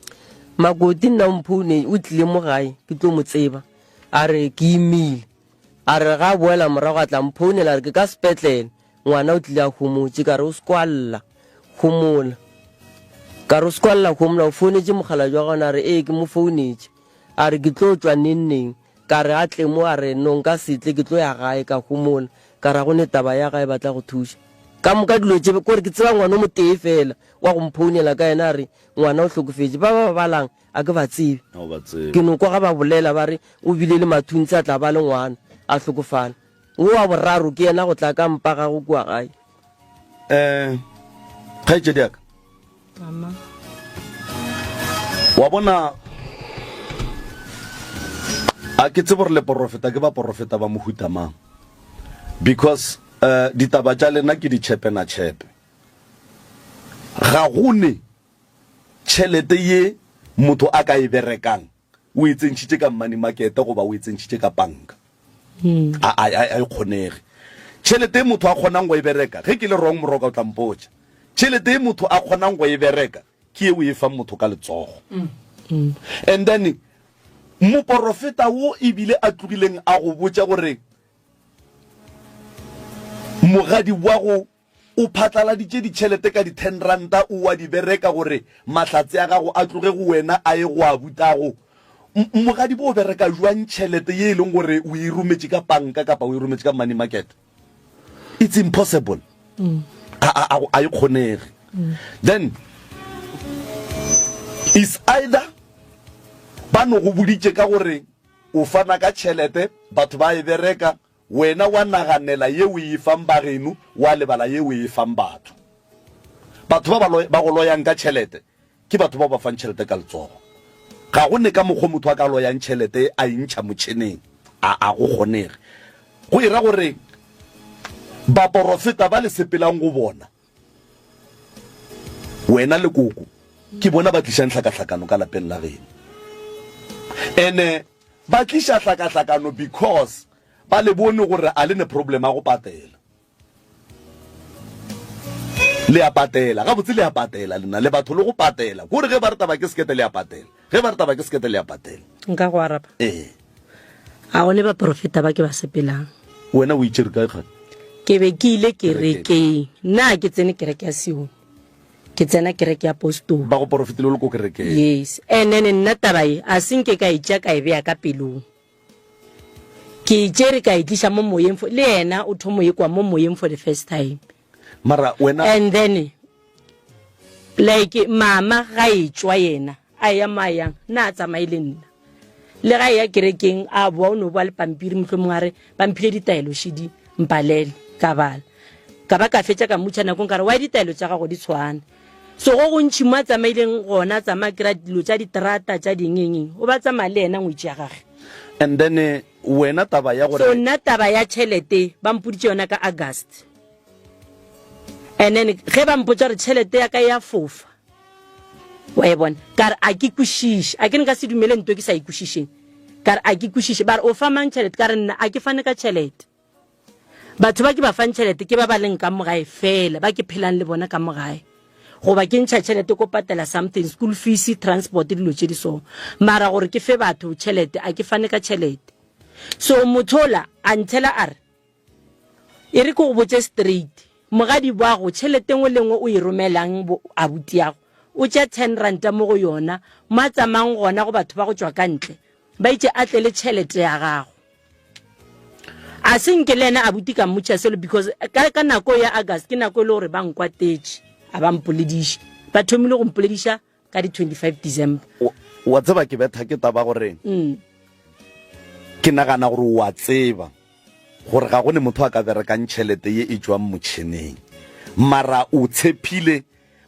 Makoti nna o mphoune o tlile mo gae ke tlo mo tseba a re ke imile a re ga a boela morago a tla mphounela a re ke ka sepetlele ngwana o tlile a homotše ka re o se kwa lla homola ka re o se kwa lla homola o founetše mokgalabje wa gona a re ee ke mo founetše A re, Ke tlo tšwa nengneng? Ka re, A tle mo. A re, No, nka se tle, ke tlo ya gae, ka homola. Ka re, Ga go ne taba ya gae, ba tla go thuša. Ka moka dilo tše, kore ke tseba ngwana o motee feela wa go mphounela ka yena, a re, Ngwana o hlokofetše. Ba ba ba balang, a ke ba tsebe. Ke no kwa ga ba bolela, ba re, O bile le mathuntshi, a tla ba le ngwana, a hlokofala. Wo wa boraro ke yena go tla ka mpa gago kua gae. Um, kgaetšedi ya ka. Mama. Wa bona, a ke tsebe gore le porofeta ke baporofeta ba mohuta mang, because uh, ditaba tša lena ke ditšhepe na tšhepe. Ga go ne tšhelete ye motho a ka e berekang o e tsentšhitše ka money market goba o e tsentšhitše ka panka. A, a, a, a e kgonege. Tšhelete e motho a kgonang go e bereka, ge ke le wrong Moroka o tla mpotša. Tšhelete e motho a kgonang go e bereka ke ye o e fang motho ka letsogo. And then moporofeta wo ebile a tlogileng a go botša gore mogadi wa go O phatlaladitše ditšhelete ka di-ten ranta o a di bereka gore mahlatse a gago a tloge go wena a ye go a butago. Mogadibo o bereka jwang tšhelete ye e leng gore o e rometše ka panka kapa o e rometše ka money market? It's impossible. A, a, a, a e kgonege. Then is either ba no go boditše ka gore o fana ka tšhelete batho ba e bereka Wena wa naganela ye o e fang bageno, wa lebala ye o e fang batho. Batho ba ba, ba go loyang ka tšhelete ke batho bao ba fang tšhelete ka letsogo. Ga go ne ka mokgo motho a ka loyang tšhelete a e ntšha motšheneng. A, a go kgonege. Go e ra gore. Baporofeta ba le sepelang go bona, wena le koko, ke bona ba tlišang hlakahlakano ka lapeng la geno. Ene ba tliša hlakahlakano because ba le bone gore a le ne problem ya go patela. Le a patela, gabotse le a patela lena, le batho le go patela. Kore ge ba re taba ke sekete le a patela, ge ba re taba ke sekete le a patela. Nka go araba? Ee. A go ne baprofeta ba ke ba sepelang. Wena o itšere kae kgane? Ke be ke ile kerekeng. Nna ke tsene kereke ya Sione. Ke tsena kereke ya Apostoli. Ba go porofetile o le ko kerekeng. Yes. And then nna taba ye a se nke ka e tšea ka e bea ka pelong. Ke e tšere ka e tliša mo moyeng for, le yena o thomo e kwa mo moyeng for the first time. Mara wena. And then like mama ga e tšwa yena a eya mo a yang nna a tsamaye le nna le ga eya kerekeng a boa o no boa le pampiri mohlomongwe a re ba mphile ditaelo šidi mpalele ka bala ka ba ka fetša ka mmutšha nakong ka re why ditaelo tša gago di tshwana so go gontšhi mo a tsamaileng gona a tsamaya kry-a dilo tša diterata tša dingengeng o ba tsamaya le yena ngwetši ya gage and then eh, wena taba ya gore so nna taba ya tšhelete ba mpoditše yona ka august and then ge ba mpotša gore tšhelete ya ka ya fofa wa e bona ka re a ke kwešiše a ke nka se dumele nto ke sa e kwešišeng ka re a ke kwešiše ba re o fa mang tšhelete ka re nna a ke fane ka tšhelete Batho ba ke ba fang tšhelete ke ba ba leng ka mo gae fela, ba ke phelang le bona ka mo gae. Goba ke ntšha tšhelete ko patela something, school fees, transport, dilo tše di so. Mara gore ke fe batho tšhelete, a ke fane ka tšhelete. So motho ola a nthela a re, E re ke go botše straight, mogadi wago tšhelete ngwe le ngwe o e romelang bo abutiago, o tšea ten ranta mo go yona, mo a tsamayang gona go batho ba go tšwa ka ntle, ba itše a tle le tšhelete ya gago. A se nke le yena abuti ka mmotša selo because ka, ka nako ya August ke nako e le gore ba nkwatetše, a ba mpolediše. Ba thomile go mpolediša ka di 25 December. Wa tseba ke betha ke taba gore mm. ke nagana gore wa tseba gore ga go ne motho a ka berekang tšhelete ye e tšwang motšheneng mara o tshephile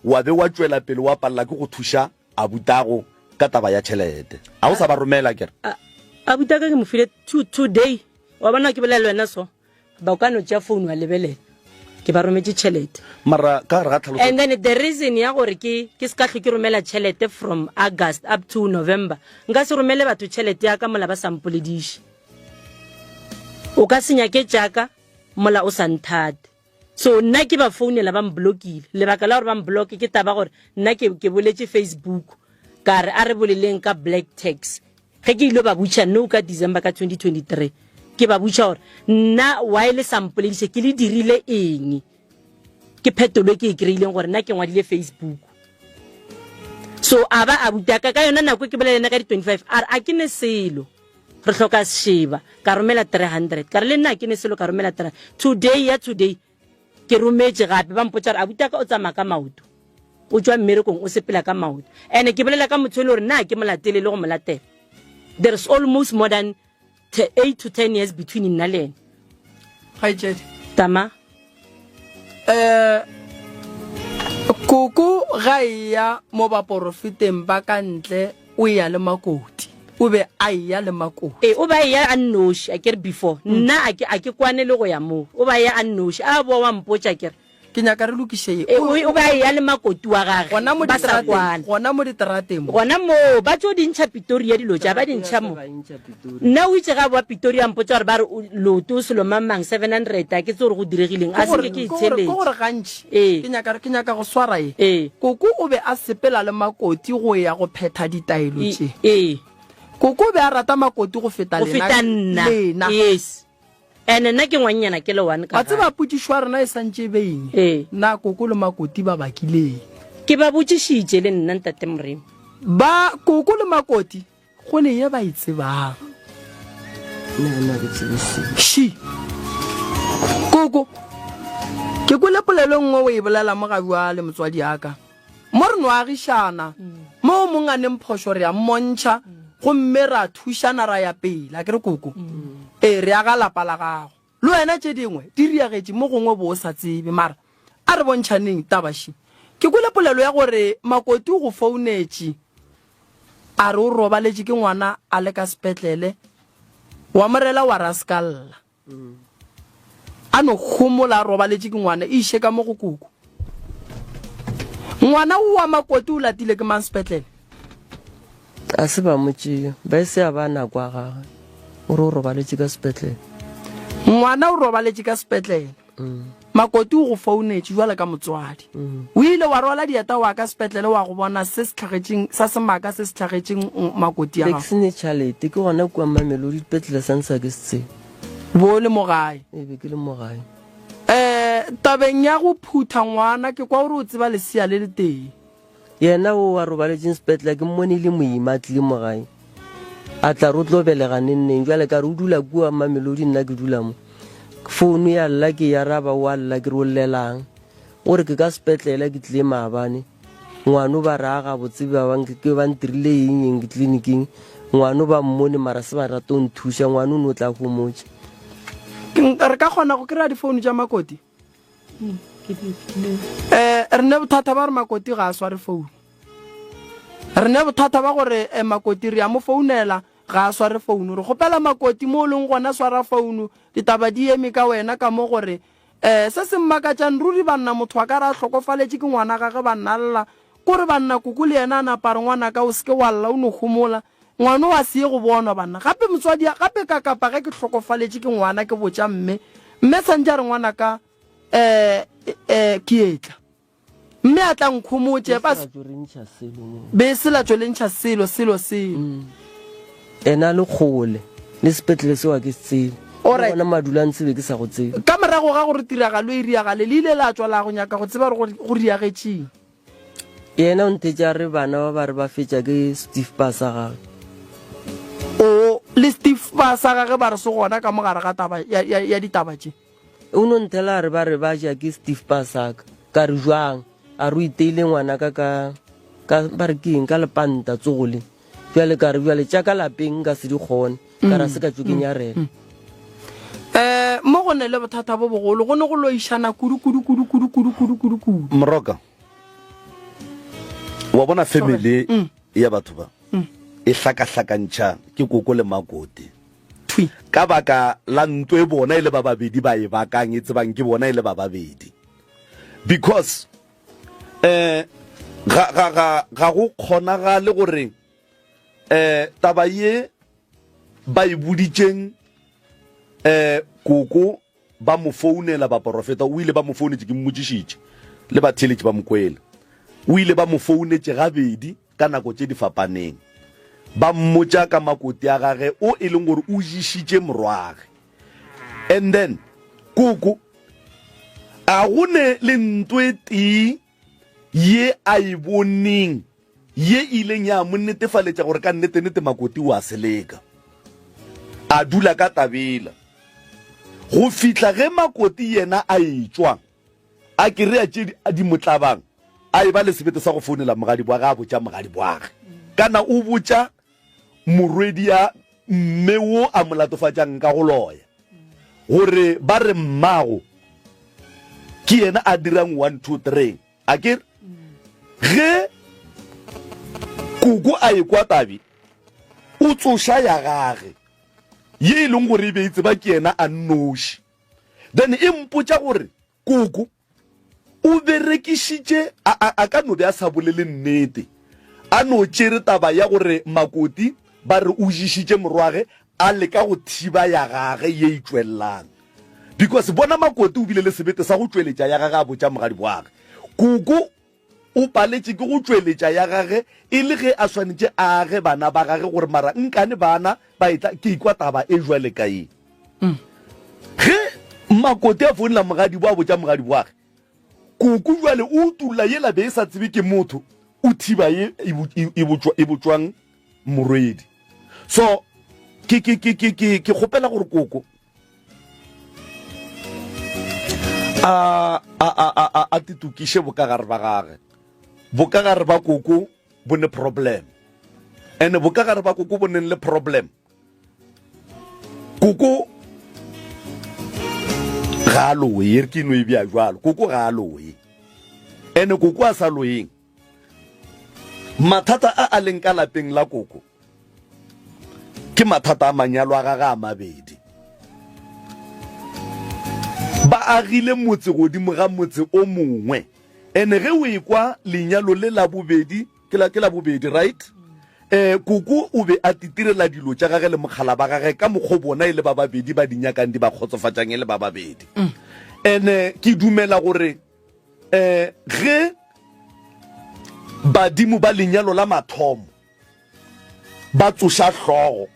wa be wa tšwela pele wa palela ke go thuša Abutago ka taba ya tšhelete. A o sa ba romela ke re? Abutaka ke mo file today. Wa bona ke bolela le wena so. Ba o ka no tšea phone wa lebelela. Ke ba rometše tšhelete. Mara ka gare ga tlhaloso. And then the reason ya gore ke ke se ka hlwe ke romela tšhelete from August up to November. Nka se romele batho tšhelete ya ka mola ba sa mpolediše. O ka se nyake tšaka mola o sa nthate. So nna ke ba founela ba mblokile. Lebaka la gore ba mbloke ke taba gore nna ke ke boletše Facebook ka re a re boleleng ka black tax. Ge ke ile ba butša no ka December ka 2023 ke ba butša gore nna why le sa mpolediše ke le dirile eng. Ke phetolo e ke e kry-ileng gore nna ke ngwadile Facebook. So a ba a butaka ka yona nako e ke bolela le ena ka di 25 a re a ke ne selo. Re hloka sešeba. Ka romela 300. Ka re le nna ke ne selo ka romela 300. Today ya today ke rometše gape ba mpotša gore abutaka o tsamaya ka maoto. O tšwa mmerekong o sepela ka maoto. Ene ke bolela ka motho e le gore nna ke mo latele le go mo latela. There is almost more than 8 to 10 years between nna le ene. Kgaetšedi. Tama. Eh koko ga eya mo baporofeteng ba ka ntle o eya le makoti. O be a eya le makoti. Ee, o be a eya a nnoši, a ke re before. Nna a ke, a ke kwane le go ya moo. O be a eya a nnoši. A boa wa mpotša ke re. Ke nyaka re lokiše ye. Ee, o, o be a eya le makoti wa gage. Gona mo Ba sa diterateng, kwane. gona mo diterateng mo. Gona moo, ba tšo di ntšha Pitoria dilo tša, ba di ntšha mo. Nna o itše ge a boa Pitoria a mpotša gore ba re o, loto selo mang mang, 700, a ke tsebe gore go diregileng. A Ke se gore, nke ke e ke gore, ke theeletše. gore gantši, Ee. ke nyaka, ke nyaka go swara ye. Ee. Koko o be a sepela le makoti go ya go phetha ditaelo E, tše. ee. Koko o be a rata makoti go feta Go lena, feta nna. lena. Yes. Ene nna ke ngwannyana ke le one ka Wa tseba gae. potšišo ya rena e santše e be eng? Ee. Na koko le makoti ba bakileng? Ke ba botšišitše le nna Ntate Moremi. Ba, koko le makoti, go ne ye ba e tsebang. Nna nna ke tsebe selo. Shi. Koko, ke kwele polelo e nngwe o e bolela mo ga bjale motswadi ya ka. Mo re no agišana, mo o mong a neng phošo re a mmontšha, gomme ra thušana ra ya pele. A ke re koko? Ee, re aga lapa la gago. Le wena tše dingwe di riagetše mo gongwe bo o sa tsebe. Mara a re bontšhaneng taba še. Ke kwele polelo ya gore Makoti o go founetše a re o robaletše ke ngwana a le ka sepetlele, wa mo rela wa re a se ka lla. A no homola a robaletše ke ngwana, e iše ka mo go koko. Ngwana o wa makoti o latile ke mang sepetlele? A se ba mo tšea, ba e se a ba nako a gagwe. O re o robaletše ka sepetlele. Ngwana o robaletše ka sepetlele. Makoti o go founetše jwale ka motswadi. O ile wa rwala dieta wa ka sepetlele wa go bona se se hlagetšeng sa semaka se se hlagetšeng makoti a Be ke gago. se ne tšhalete, ke gona kua Mamelodi dipetlele sa ntsha ke se tsebe. Bo o le mo gae. Ee, be ke le mo gae. Eh, tabeng ya go phutha ngwana ke kwa gore o tseba lesea le letee. Yena o a robaletšeng sepetlele ke mmone e le moima a tlile mo gae. A tla re o tlo belega neng neng. Bjale ka re o dula kua Mamelodi nna ke dula mo. Founu ya lla ke e araba o a lla ke re o llelang. O re ke ka sepetlele ke tlile maabane. Ngwano ba re a gabotse ba bang ke ba ntirile eng eng tleliniking. Ngwano ba mmone mara se ba rate go nthuša. Ngwano o no tla homotše. Re ka kgona go kry-a difounu tša Makoti? Um re ne bothata ba gore Makoti ga a sware founu. Re ne bothata ba gore eh, Makoti re a mo founela ga a sware founu. Re kgopela Makoti mo o leng gona swara founu, ditaba di eme ka wena ka mo gore um se se mmakatšang ruri banna motho a ka re a hlokofaletše ke ngwana gage banna lla kore banna koko le yena a napa a re ngwanaka o se ke wa lla o no homola ngwana o a se ye go bonwa banna gape motswadi gape ka kapa ge ke hlokofaletše ke ngwana ke botša mme mme santše a re ngwanaka um um ke etla Mme a tla nkhomotše, ba se be se la tšo le ntšha selo, selo, selo. Mm. Ena a le kgole le sepetlele seo a ke se tsebe. Alright. Le gona madulo a ntsebe ke sa go tsebe. Ka morago ga gore tiragalo e riagale, le ile la tšwa la go nyaka go tseba gore go riagetšeng. Yena o nthetše a re bana ba ba re ba fetša ke Steve pa sa gage. O, le Steve pa sa gage ba re se gona ka mo gare ga taba ya, ya, ya ditaba tše. O no nthela a re ba re ba ja ke Steve Pasaka. Ka re jwang? A re o iteile ngwanaka ka, ka, ba re ke eng, ka lepanta tsogo le. Bjale ka re bjale tša ka lapeng nka se di kgone. Ka re a se ka tšo ke nyarela. Um mo go ne le bothata bo bogolo, go ne go loišana kudu, kudu, kudu, kudu, kudu, kudu, kudu, kudu. Moroka, wa bona family ya batho ba e hlakahlakantšha ke koko le makoti. Thwi. Ka baka la ntwa e bona e le ba babedi ba e bakang, e tsebang ke bona e le ba babedi. Because eh ga ga ga ga go kgonagale gore eh taba ye ba e boditšeng eh koko ba mo founela baporofeta o ile ba mo founetše ke mmotšišitše le batheeletši ba mo kwele o ile ba mo founetše gabedi ka nako tše di fapaneng, ba mmotša ka makoti a gage o e leng gore o jišitše morwage. And then koko a go ne le nto e tee ye a e boneng ye ileng ya mo netefaletša gore ka nnete-nnete makoti o a seleka. A dula ka tabela go fihla ge makoti yena a etšwa. A kereya tše di, di mo tlabang, a eba le sebete sa go founela mogadibwage a botša mogadibwage. Kana o botša morwedi ya mme wo a mo latofatšang ka go loya, gore ba re mmago ke yena a dirang one, two, three. A ke re, ge koko a ekwa tabe, o tsoša ya gage, ye e leng gore e be e tseba ke yena a nnoši. Then e mpotša gore koko o berekišitše, a, a, a ka no be a sa bolele nnete, a no tšere taba ya gore makoti ba re o ješitše morwage, a leka go thiba ya gage ye e tšwelelang. Because bona makoti o bile le sebete sa go tšweletša ya gage a botša mogadibwage. Koko O paletše ke go tšweletša ya gage e le ge a swanetše a age bana ba gage gore mara nkane bana ba etla ke ikwa taba e jwale ka ye. Ge Makoti a founela mogadibo a botša mogadiboage, koko jwale o utulla yela be e sa tsebe ke motho o thiba ye e botšwang morwedi. So ke ke ke ke ke ke kgopela gore koko a a a a a a titokiše bokagare ba gage bokagare ba koko bo ne problem and bokagare ba koko bo neng le problem koko ga a loye e re ke no e bja jwalo koko ga a loye and koko a sa loyeng Mathata a a leng ka lapeng la Koko ke mathata a manyalo a gage a mabedi. Ba agile motse godimo ga motse o mongwe. Ene ge o ekwa lenyalo le la bobedi, ke la, ke la bobedi, right? Eh, koko o be a titirela dilo tša gage le mokgala ba gage ka mokgo bona e le ba babedi ba di nyakang di ba kgotsofatšang e le ba babedi. Ene ke dumela gore eh ge badimo ba lenyalo la mathomo ba tsoša hlogo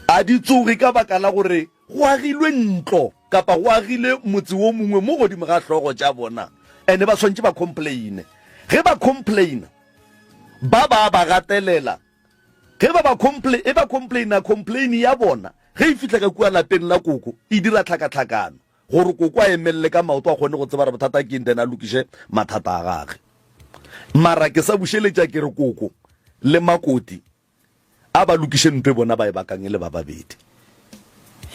a di tsoge ka baka la gore go agilwe ntlo kapa go agile motse wo mongwe mo godimo ga hlogo tša bona ene ba swantše ba complaine. Ge ba complaina ba ba ba gatelela. Ge ba ba complain, e ba complaina, complain ya bona ge e fihla ka kua lapeng la koko e dira tlhakatlhakano gore koko a emelele ka maoto a kgone go tseba gore bothata ke eng then a lokiše mathata a gage. Mara ke sa bušeletša ke re koko le makoti A ba lokiše ntwa e bona ba e bakang e le ba babedi.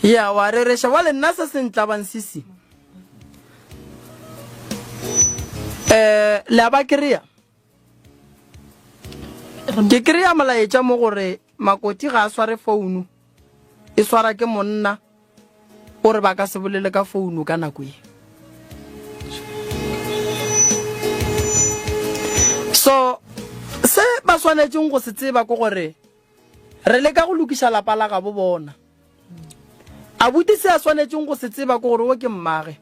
Ya, wa rereša. Bjale nna se se ntlabang sisi. Eh, le a ba kry-a? Ke kry-a molaetša mo gore Makoti ga a sware founu, e swara ke monna. O re ba ka se bolele ka founu ka nako ye. So se ba swanetšeng go se tseba ke gore re leka go lokiša lapa la gabo bona. Abuti se a swanetšeng go se tseba ke gore o ke mmage.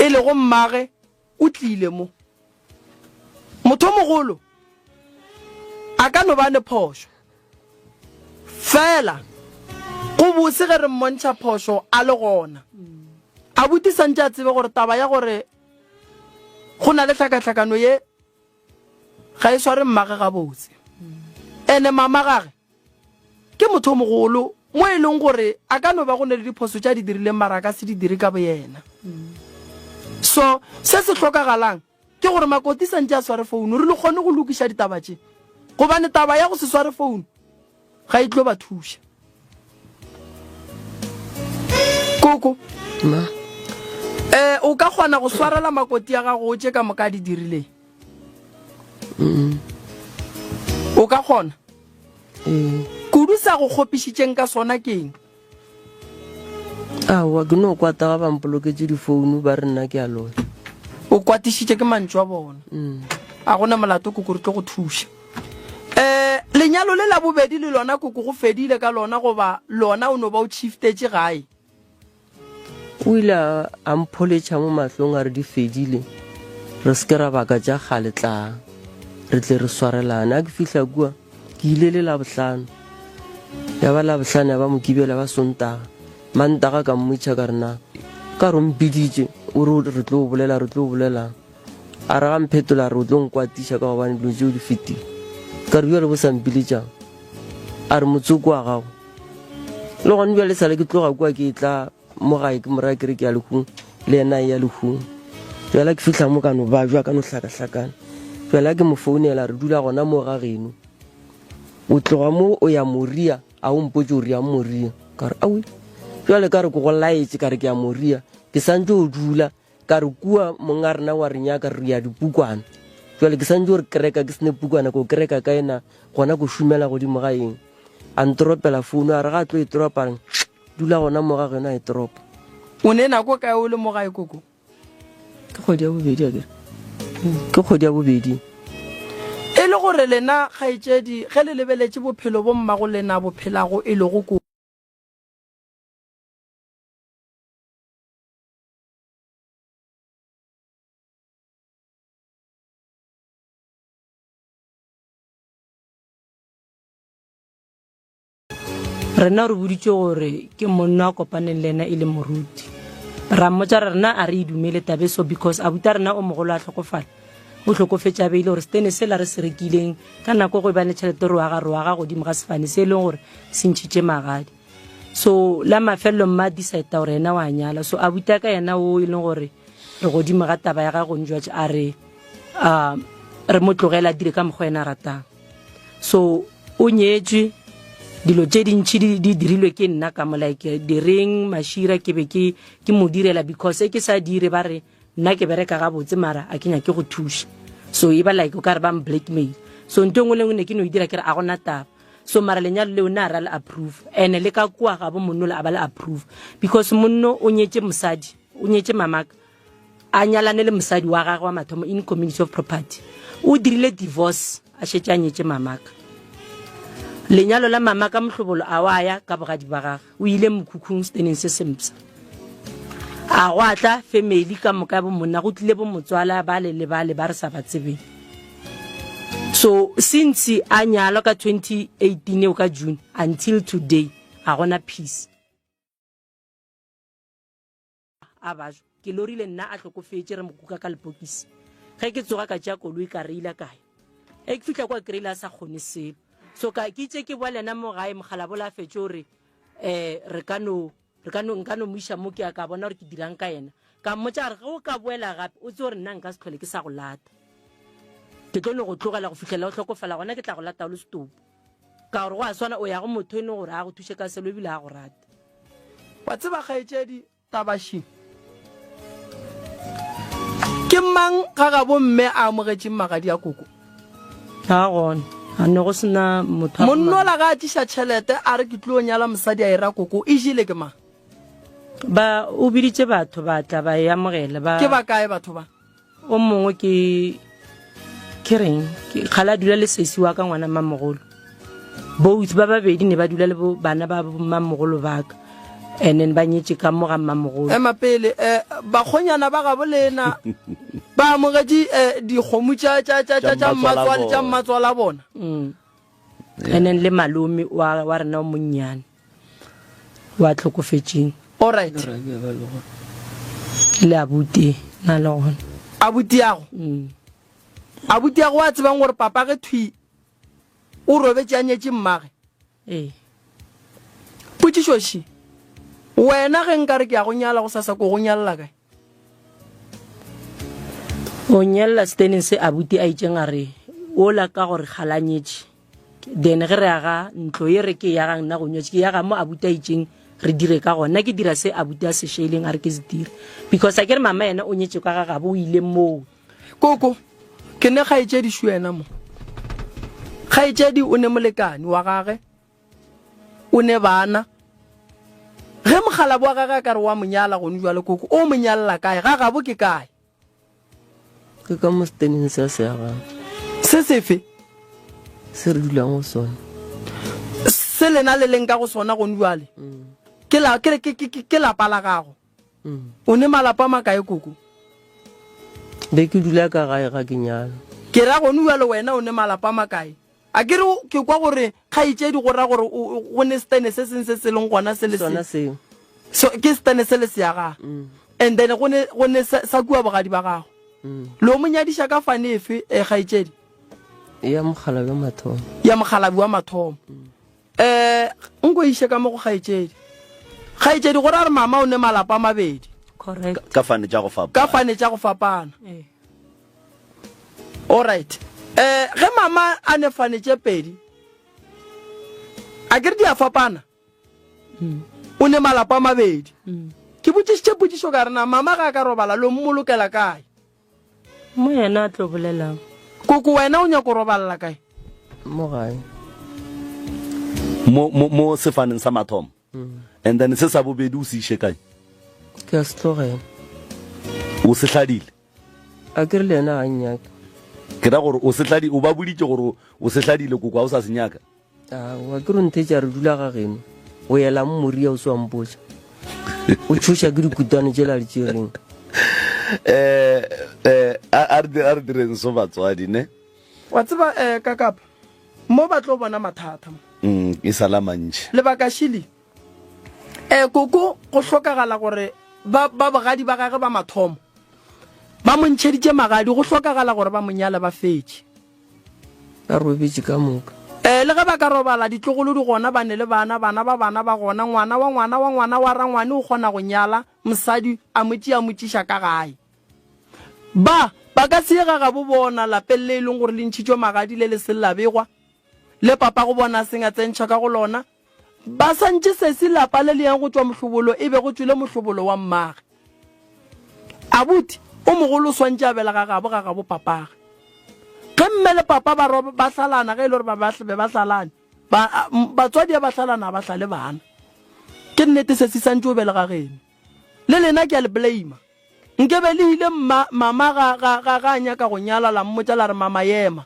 E lego mmage o tlile mo. Motho o mogolo a ka no ba ne phošo. Fela go bose ge re mmontšha phošo a le gona. Abuti santše a tsebe gore taba ya gore go na le hlakahlakano ye ga e sware mmage gabotse. Ene mama gage Ke motho o mogolo mo e leng gore a ka no ba go ne le diphoso tše a di dirileng mara a ka se di dire ka boyena. So se se hlokagalang ke gore Makoti santše a sware founu re le kgone go lokiša ditaba tše gobane taba ya go se sware founu ga e tlo ba thuša. Koko, Ma. Eh, o ka kgona go swarela Makoti ya gago tše ka moka a di dirileng? Mm. O ka kgona? Ee. Kudu sa go kgopišitšeng ka sona keng? Aowa, ke no kwata ga ba mpoloketše difounu ba re nna ke a loya. O kwatišitše ke mantšu a bona. Mm. A gona molato koko re tlo go thuša. Eh, lenyalo le la bobedi le lona koko go fedile ka lona goba lona o no ba o shiftetše gae? O ile a, a mpholetšha mo mahlong a re di fedile, re se ke ra baka tša kgale tlaa re tle re swarelane. A ke fihla kua, ke ile le Labohlano. Ya ba Labohlano, ya ba Mokibelo, ya ba Sontaga. Mantaga ka mmotšiša ka re na ka re o mpiditše o re re tlo bolela, re tlo bolelang? A re ga mphetola a re o tlo nkwatiša ka gobane dilo tšeo di fetile. Ka re bjale bo sa mpiletšang? A re motsoko wa gago. Le gone bjale sale ke tloga kua ke tla mo gae ke moraya ke re ke ya lehung le yena a ya lehung. Bjale ke fihla mo ka no bajwa ka no hlakahlakana. Bjale ke mo founela re dula gona mo ga geno. O tloga mo o ya Moria a o mpotše o re yang Moria. Ka re awi. Bjale ka re ke go laetše ka re ke ya Moria. Ke santše o dula Ka re, Kua monga rena wa re nyaka, re ya dipukwana. Jwale ke santše o re kereka, ke sene pukwana, ko kereka kae na? Gona ko šomela godimo ga eng? A ntoropela founu, a re ga a tlo e toropa, a re, Dula gona mo ga geno a e toropa. O ne nako kae o le mo gae, Koko? Ke kgwedi ya bobedi, akere? Ke kgwedi ya bobedi. E le gore lena, kgaetšedi, ge le lebeletše bophelo bo mmago lena bo phelago, e lego Koko. Rena re boditšwe gore ke monna a kopaneng le yena e le moruti. Ra mmotša re rena a re e dumele tabe so because abuta rena o mogolo a hlokofala o hlokofetše a beile gore setene sela re se rekileng ka nako go e ba le tšhelete re aga re aga godimo ga sefane se e leng gore se ntšhitše magadi. So la mafelelo mma a decide gore yena wa nyala. So abuti ka yena o e leng gore re godimo ga taba ya gagwe gone jwatše a re uh, re mo tlogele a dire ka mokgwa yena a ratang. So o nyetšwe dilo tše dintšhi di, di dirilwe ke nna ka mo like direng mašira ke be ke ke mo direla because e ke sa dire ba re nna ke bereka gabotse mara a ke nyake go thuša. So e ba like o ka re ba blackmail. So nto e nngwe le nngwe ne ke no e dira ke re a gona taba. So mara lenyalo leo na ra le approve ene le ka kua gabo monnola a ba le approve because monno o nyetše mosadi o nyetše mamaka a nyalane le mosadi wa gagwe wa mathomo in community of property o dirile divorce a šetše a nyetše mamaka lenyalo la mamaka mohlobolo a wa ya ka bogadi ba gagwe o ile mokhukhung steneng se sempsa a go atla family ka moka bo monna go tlile bo motswala ba le le bale ba re sa ba tsebeng so since a nyalwa ka 2018 eo ka june until today a gona peace a bajwa ke lorile nna a hlokofetše re mo kuka ka lepokisi ge ke tsoga ka tšea koloi ka reila kae e ke fihla kwa kreila a sa kgone selo so ka ke itše ke boa le yena mo gae mogalabola a fetše gore um re ka no re ka no nka no mo iša mo ke ya ka bona gore ke dirang ka yena ka mmotša gore ge o ka boela gape o tse gore nna nka se tlhole ke sa go lata ke tlo no go tlogela go fihlela o hlokofala gona ke tla go lata o le setopo ka gore go a swana o ya go motho e leng gore a go thuše ka selo ebile a go rate Wa tseba kgaetšedi Tabashi, ke mang ga gabo mme a amogetšeng magadi a koko? Ga gona. A ne go sena motho. Monnola ga a tliša tšhelete a re ke tlo nyala mosadi a era koko, e jele ke mang? Ba o biditše batho ba tla ba e amogela ba. Ke ba kae batho ba? O mongwe ke ke reng ke kgale a dula le sesi wa ka ngwana mmamogolo both ba babedi ne ba dula le bana ba mmamogolo ba ka and then ba nyetše ka mo ga mmamogolo ema pele eh, bakgonyana ba gabo lena ba amogetše eh, dikgomo tša tša tša tša tša mmatswale tša mmatswala bona mm. and then le malome wa wa rena o monnyane wa tlhokofetšeng alright le abuti na le gona abuti yago mm. abuti yago wa tsebang gore papa ge thwi o robetše a nyetše mmage ee potšišoši wena ge nka re ke ya go nyala go sasa ko go nyalela kae O nyelela steneng se abuti a itšeng a re ola ka gore kgalanyetše then ge re aga ntlo ye re ke e agang nna go nyetše ke yaga mo abuti a itšeng re dire ka gona nna ke dira se abuti a se šeileng a re ke se dire because a ke re mama yena o nyetše ka ga gabo o ile moo Koko, ke ne kgaetšedi šo yena mo. Kgaetšedi o ne molekane wa gage. O ne bana. Ge mokgalabo wa gage a ka re wa mo nyala gone jwale koko, o mo nyalela kae? Ga gabo ke kae? Ke ka mo seteneng se a se agang. Se sefe? Se re dulang go sona. Se lena le leng ka go sona gone jwale? Mm. Ke la ke ke ke ke lapa la gago. Mm. O ne malapa a makae koko? Be ke dula ka gae ga ke nyala. Ke ra gone jwale wena o ne malapa a makae? A ke re ke kwa gore kgaetšedi go ra gore go ne setene se seng se se leng gona se le se. Sona seo. So ke setene se le se ya gago. Mm. And then go ne go ne sa kua bogadi ba gago. Mm. Lo mo nyadiša ka fane efe eh, kgaetšedi? Ya mokgalabi wa mathomo. Ya mokgalabi wa mathomo. Mm. Eh, nko iše ka mo go kgaetšedi. Kgaetšedi go ra re mama o ne malapa a mabedi. Correct. Ka fane tša go fapana. Ka fane tša go fapana. Eh. Alright. Eh, ge mama a ne fane tše pedi, a ke re di a fapana? Mm. O ne malapa a mabedi. Mm. Ke botšišitše potšišo ka re na mama ga a ka robala lo mmolokela kae? Mo yena a tlo bolelang. Koko wena o nyako robalela kae? Mo gae. Mo, mo, mo sefaneng sa mathomo. Mm. And then se sa bobedi o se iše kae? Ke a se tlogela. O se hladile? A ke re le yena ga nnyake. Ke ra gore o se hladi, o ba boditše gore o se hladile koko ga o sa se nyaka. Aowa ke re ntheetša re dula ga geno. O yelang Moria o se wa mpotša. O tšhoša ke dikutwane tšela di tšereng. Eh eh a re a re direng so batswadi ne. Wa tseba eh kakapa mo ba tlo bona mathata mo. Mm e sala mantši. Lebaka šili eh koko go hlokagala gore ba ba bogadi ba gage ba mathomo ba mo ntšheditše magadi go hlokagala gore ba mo nyale ba fetše. Ba robetše ka moka. Ee, le ge ba ka robala, ditlogolo di gona, ba ne le bana, bana ba bana ba gona, ngwana wa ngwana wa ngwana wa rangwane o kgona go nyala mosadi a mo tšea a mo tšiša ka gae. Ba, ba ka se ye ga gabo bona lapeng le e leng gore le ntšhitšwe magadi le le seng la begwa, le papago bona a seng a tsentšha ka go lona. Ba sa ntše sesi lapa le le yang go tšwa mohlobolo e be go tšwele mohlobolo wa mmage. Abuti o mogolo o swantše a belega gabo ga gabo papage. Ge mme le papa ba roba, ba hlalana, ge e le gore ba be ba hlalane. Ba, batswadi a ba hlalana ba hlale bana. Ke nnete sesi santše o belega geno. Le lena ke a le blame. Nke be le ile mma, mama ga, ga, ga, ga a nyaka go nyala la mmotša la re mama yema.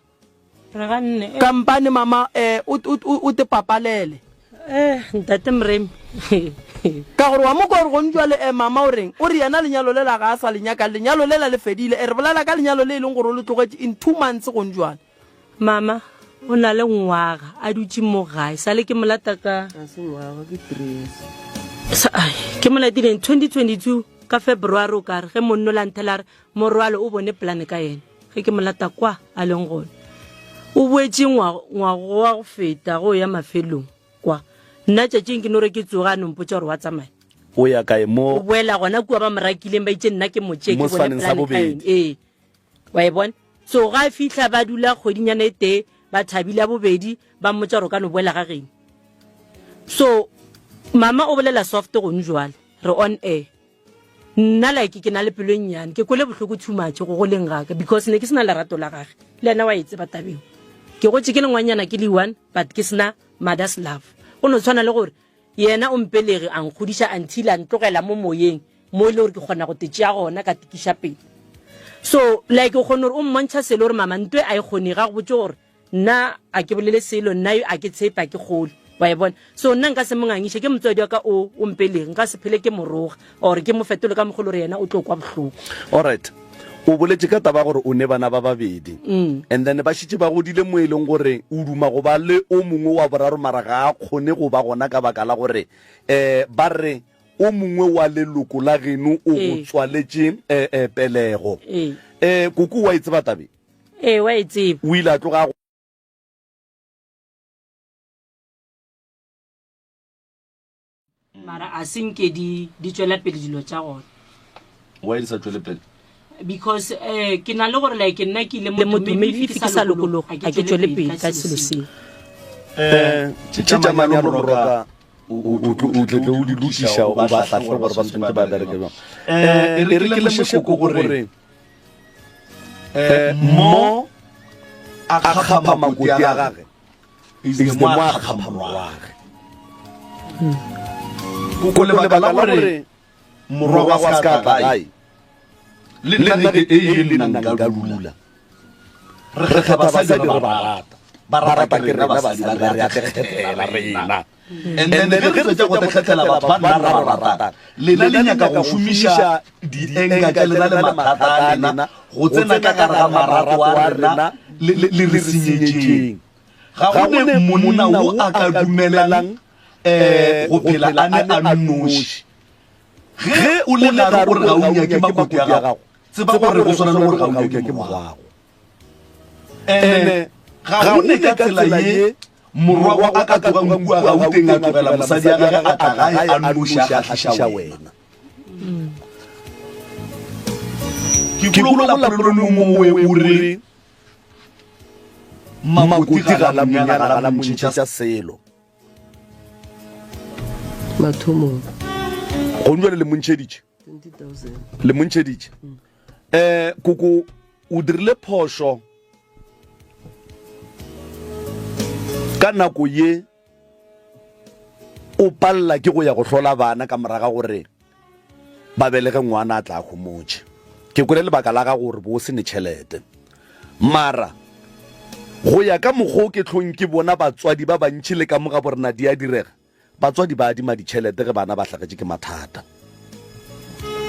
Re ganne. Eh. Kampane mama eh, o, o, o, o te papalele. Eh, ntate Moremi. Ka gore wa mo kwa gore gone jwale eh, mama o reng? O re yena lenyalo lela ga a sa le nyaka, lenyalo lela le fedile. Eh, re bolela ka lenyalo le e leng gore o le tlogetše in two months gone jwale. Mama o na le ngwaga a dutše mo gae sale ke molata ka Ga se ngwaga ke three years. Sa- ai, ke mo latileng 2022 ka February o kare ge monno la nthela a re morwalo o bone polane ka yena ge ke mo lata kwa a leng gona o boetše ngwago wa go feta go ya mafelong kwa nna tšatšing ke no re ke tsoga a no mpotša gore wa tsamaya o ya kae mo o boela gona kua ba mo rakileng ba itše nna ke mo tšee Mo ke bone sefaneng sa polane ka bobedi. yena ee wa e bona so ga fihla ba dula kgwedinyana e tee ba thabile ya bobedi ba mmotsa gore o ka no boela ga geno so mama o bolela soft gone jwale re on air nna like ke na le pelo e nnyane ke kwele bohloko too much go goleng gaka because ne ke sena lerato la gage le ena wa e tseba tabeng ke gotse ke le ngwanyana ke le one but ke sena mother's love go no tshwana le gore Yena o mpelege, a nkgodiša until a ntlogela mo moyeng mo e le gore ke kgona go te tšea gona ka tikiša pele. So like o kgone gore o mmontšha selo gore mama ntwe a e kgonege a go botse gore nna a ke bolele selo nna a ke tshepe a ke kgole wa e bona. So nna nka se mo ngangiše ke motswadi wa ka o o mpelege nka se phele ke moroga or ke mo fetole ka mokgwa gore yena o tlo kwa bohloko. Alright. O boletše ka taba gore o ne bana ba babedi mm. and then ba šetše ba godile mo e leng gore o duma go ba le o mongwe wa boraro mara ga a kgone go ba gona ka baka la gore um ba re o mongwe wa leloko la geno o go ee. tswaletše um eh, pelego um koko wa e tseba tabe ee wa e tseba o ile a tloga Mara a se nke di di tšwela pele dilo tša gona. Why di sa tšwele pele? Because eh ke na le gore like nna ke ile motho maybe if ke sa lokologa a ke tšwele pele ka selo seo. Eh tše tša manyalo moroka o tle tle o di lokiša o ba hlahle gore ba tshwanetse ba bereke jwang. Eh e re ke lemoše koko gore eh mo a kgapha makoti a gage is the mo a kgapha morwage koko lebaka la gore morwa wa se ka tla gae le nna ge e ile le nna nka dula re kgetha basadi re ba rata ba rata ke rena basadi ba re a kgethela rena and then ge re fetša go kgethela batho ba nna re ba ratang lena le nyaka go šomiša dienka tša lena le mathata a lena go tsena ka gare ga marato a rena le re senyetšeng. Ga go ne monna wo a ka dumelang um go phela a ne a nnoši. Ge o le gare o re ga o nyake makoti a gago, tseba gore go swana le gore ga o nyake morwago. Ene ga go ne ka tsela ye morwago a ka tlogang kua Gauteng a tlogela mosadi ya gage a tla gae a nnoši a kgahliša wena. Ke kolola polelong mowe o re Makoti ga la monyala ga la montšhetša selo. Mathomong. Gong jwale le montšheditše. 20,000. Le montšheditše. Eh koko o dirile phošo ka nako ye o palela ke go ya go hlola bana ka moraga gore ba belege ngwana a tla homotše. Ke kwele lebaka la gago gore bo o se ne tšhelete. Mara go ya ka mokgwa o ke hlong ke bona batswadi ba bantši le ka mo ga borena di a direga, batswadi ba adima ditšhelete ge bana ba hlagetše ke mathata.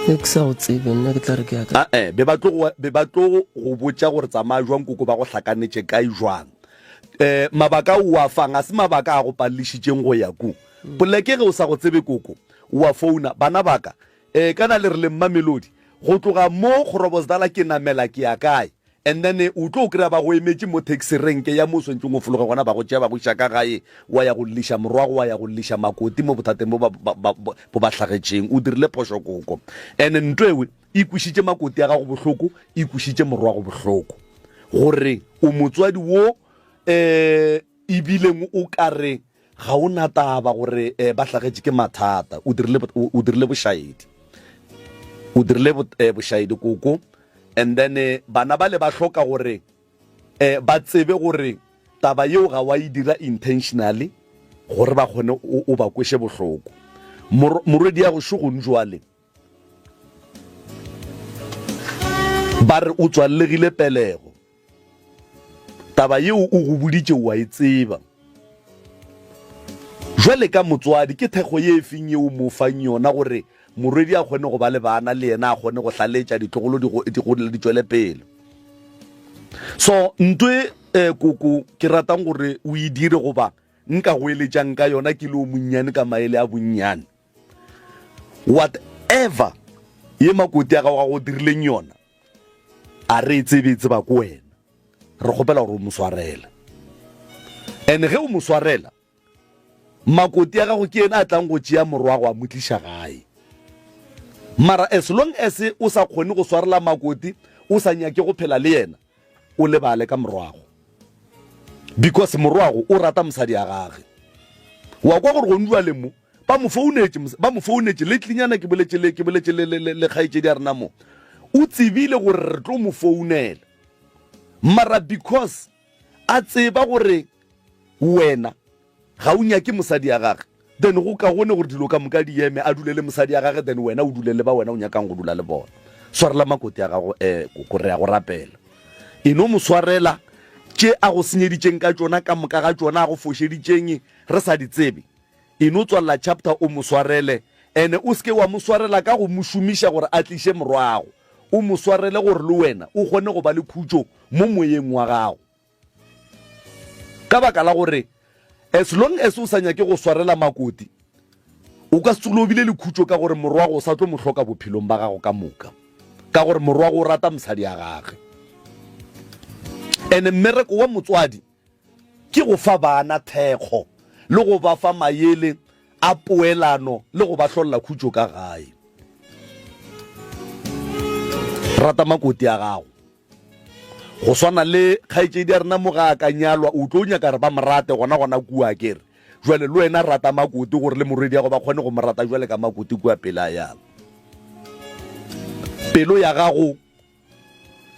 Ge ke sa go tsebe nna ke tla re ke ya ka. Ae, be ba tlo go, be ba tlo go botša gore tsamaya jwang koko ba go hlakanetše kae jwang. Um mabaka ao o a fang ga se mabaka a go palelišitšeng go ya ku. Poleke ge o sa go tsebe koko, o a founa, bana ba ka, um kana le re le Mmamelodi, go tloga mo Groblersdal ke namela ke ya kae? And then o tlo kry-a ba go emetše mo taxi renke ya mo o swanetšeng o fologe gona, ba go tšea ba go iša ka gae, wa ya go lliša morwago, wa ya go lliša makoti mo bothateng bo ba, ba, ba, bo ba hlagetšeng. O dirile phošo koko. And nto ewe e kwešitše makoti a gago bohloko, e kwešitše morwago bohloko. Gore o motswadi wo um ebileng o ka re Ga o na taba gore eh, ba hlagetše ke mathata. O dirile o dirile bošaedi. O dirile eh, bošaedi koko. And then eh, bana ba le ba hloka gore eh, ba tsebe gore Taba yeo ga wa e dira intentionally gore ba kgone o, o ba kweše bohloko. Mor, morwediago šo gong jwale ba re o tswallegile pelego. Taba yeo o go boditše o a e tseba. Jwale ka motswadi ke thekgo ye efeng yeo o mo fang yona gore morwedi a kgone go ba le bana le yena a kgone go hlaletša ditlogolo di, di gole di tšwele pele? So ntwe eh, koko ke ratang gore o e dire goba nka go eletšang ka yona ke le o monnyane ka maele a bonnyane. Whatever ye makoti a gago a go dirileng yona, a re e tsebe e tseba ko wena. Re kgopela gore o mo swarele. And ge o mo swarela, makoti a gago ke yena a tlang go tšea morwago a mo tliša gae. Mara as long as o sa kgone go swarela makoti, o sa nyake go phela le yena, o lebale ka morwago. Because morwago o rata mosadi a gage. Wa kwa gore gone jwale mo, ba mo founetše, ba mo founetše, latelynyana ke boletše le, ke boletše le, le, le, le kgaetšedi ya rena mo. O tsebile gore re tlo mo founela. Mara because a tseba gore wena ga o nyake mosadi ya gage, then go kagone gore dilo ka moka di eme, a dule le mosadi ya gage, then wena o dule le ba wena o nyakang go dula le bona. Swarela makoti ya gago, eh, koko, re ya go rapela. E no mo swarela tše a go senyeditšeng ka tšona, ka moka ga tšona a go fošeditšeng re sa di tsebe. E no tswalela chapter o mo swarele, ene o se ke wa mo swarela ka go mo šomiša gore a tliše morwago. O mo swarele gore le wena o kgone go ba le khutšo mo moyeng wa gago. Ka baka la gore as long as o sa nyake go swarela makoti, o ka se tsogile o bile le khutšo ka gore morwago o sa tlo mo hloka bophelong ba gago ka moka. Ka gore morwago o rata mosadi ya gage. Ene mmereko wa motswadi ke go fa bana thekgo le go ba fa maele a poelano le go ba hlolla khutšo ka gae. Rata makoti a gago. Go swana le kgaetšedi ya rena mo ga a ka nyalwa, o tlo nyaka re ba mo rate gona gona kua akere. Jwale le wena rata makoti gore le morwedi ya go ba kgone go mo rata jwale ka makoti kua pele a yalo. Pelo ya gago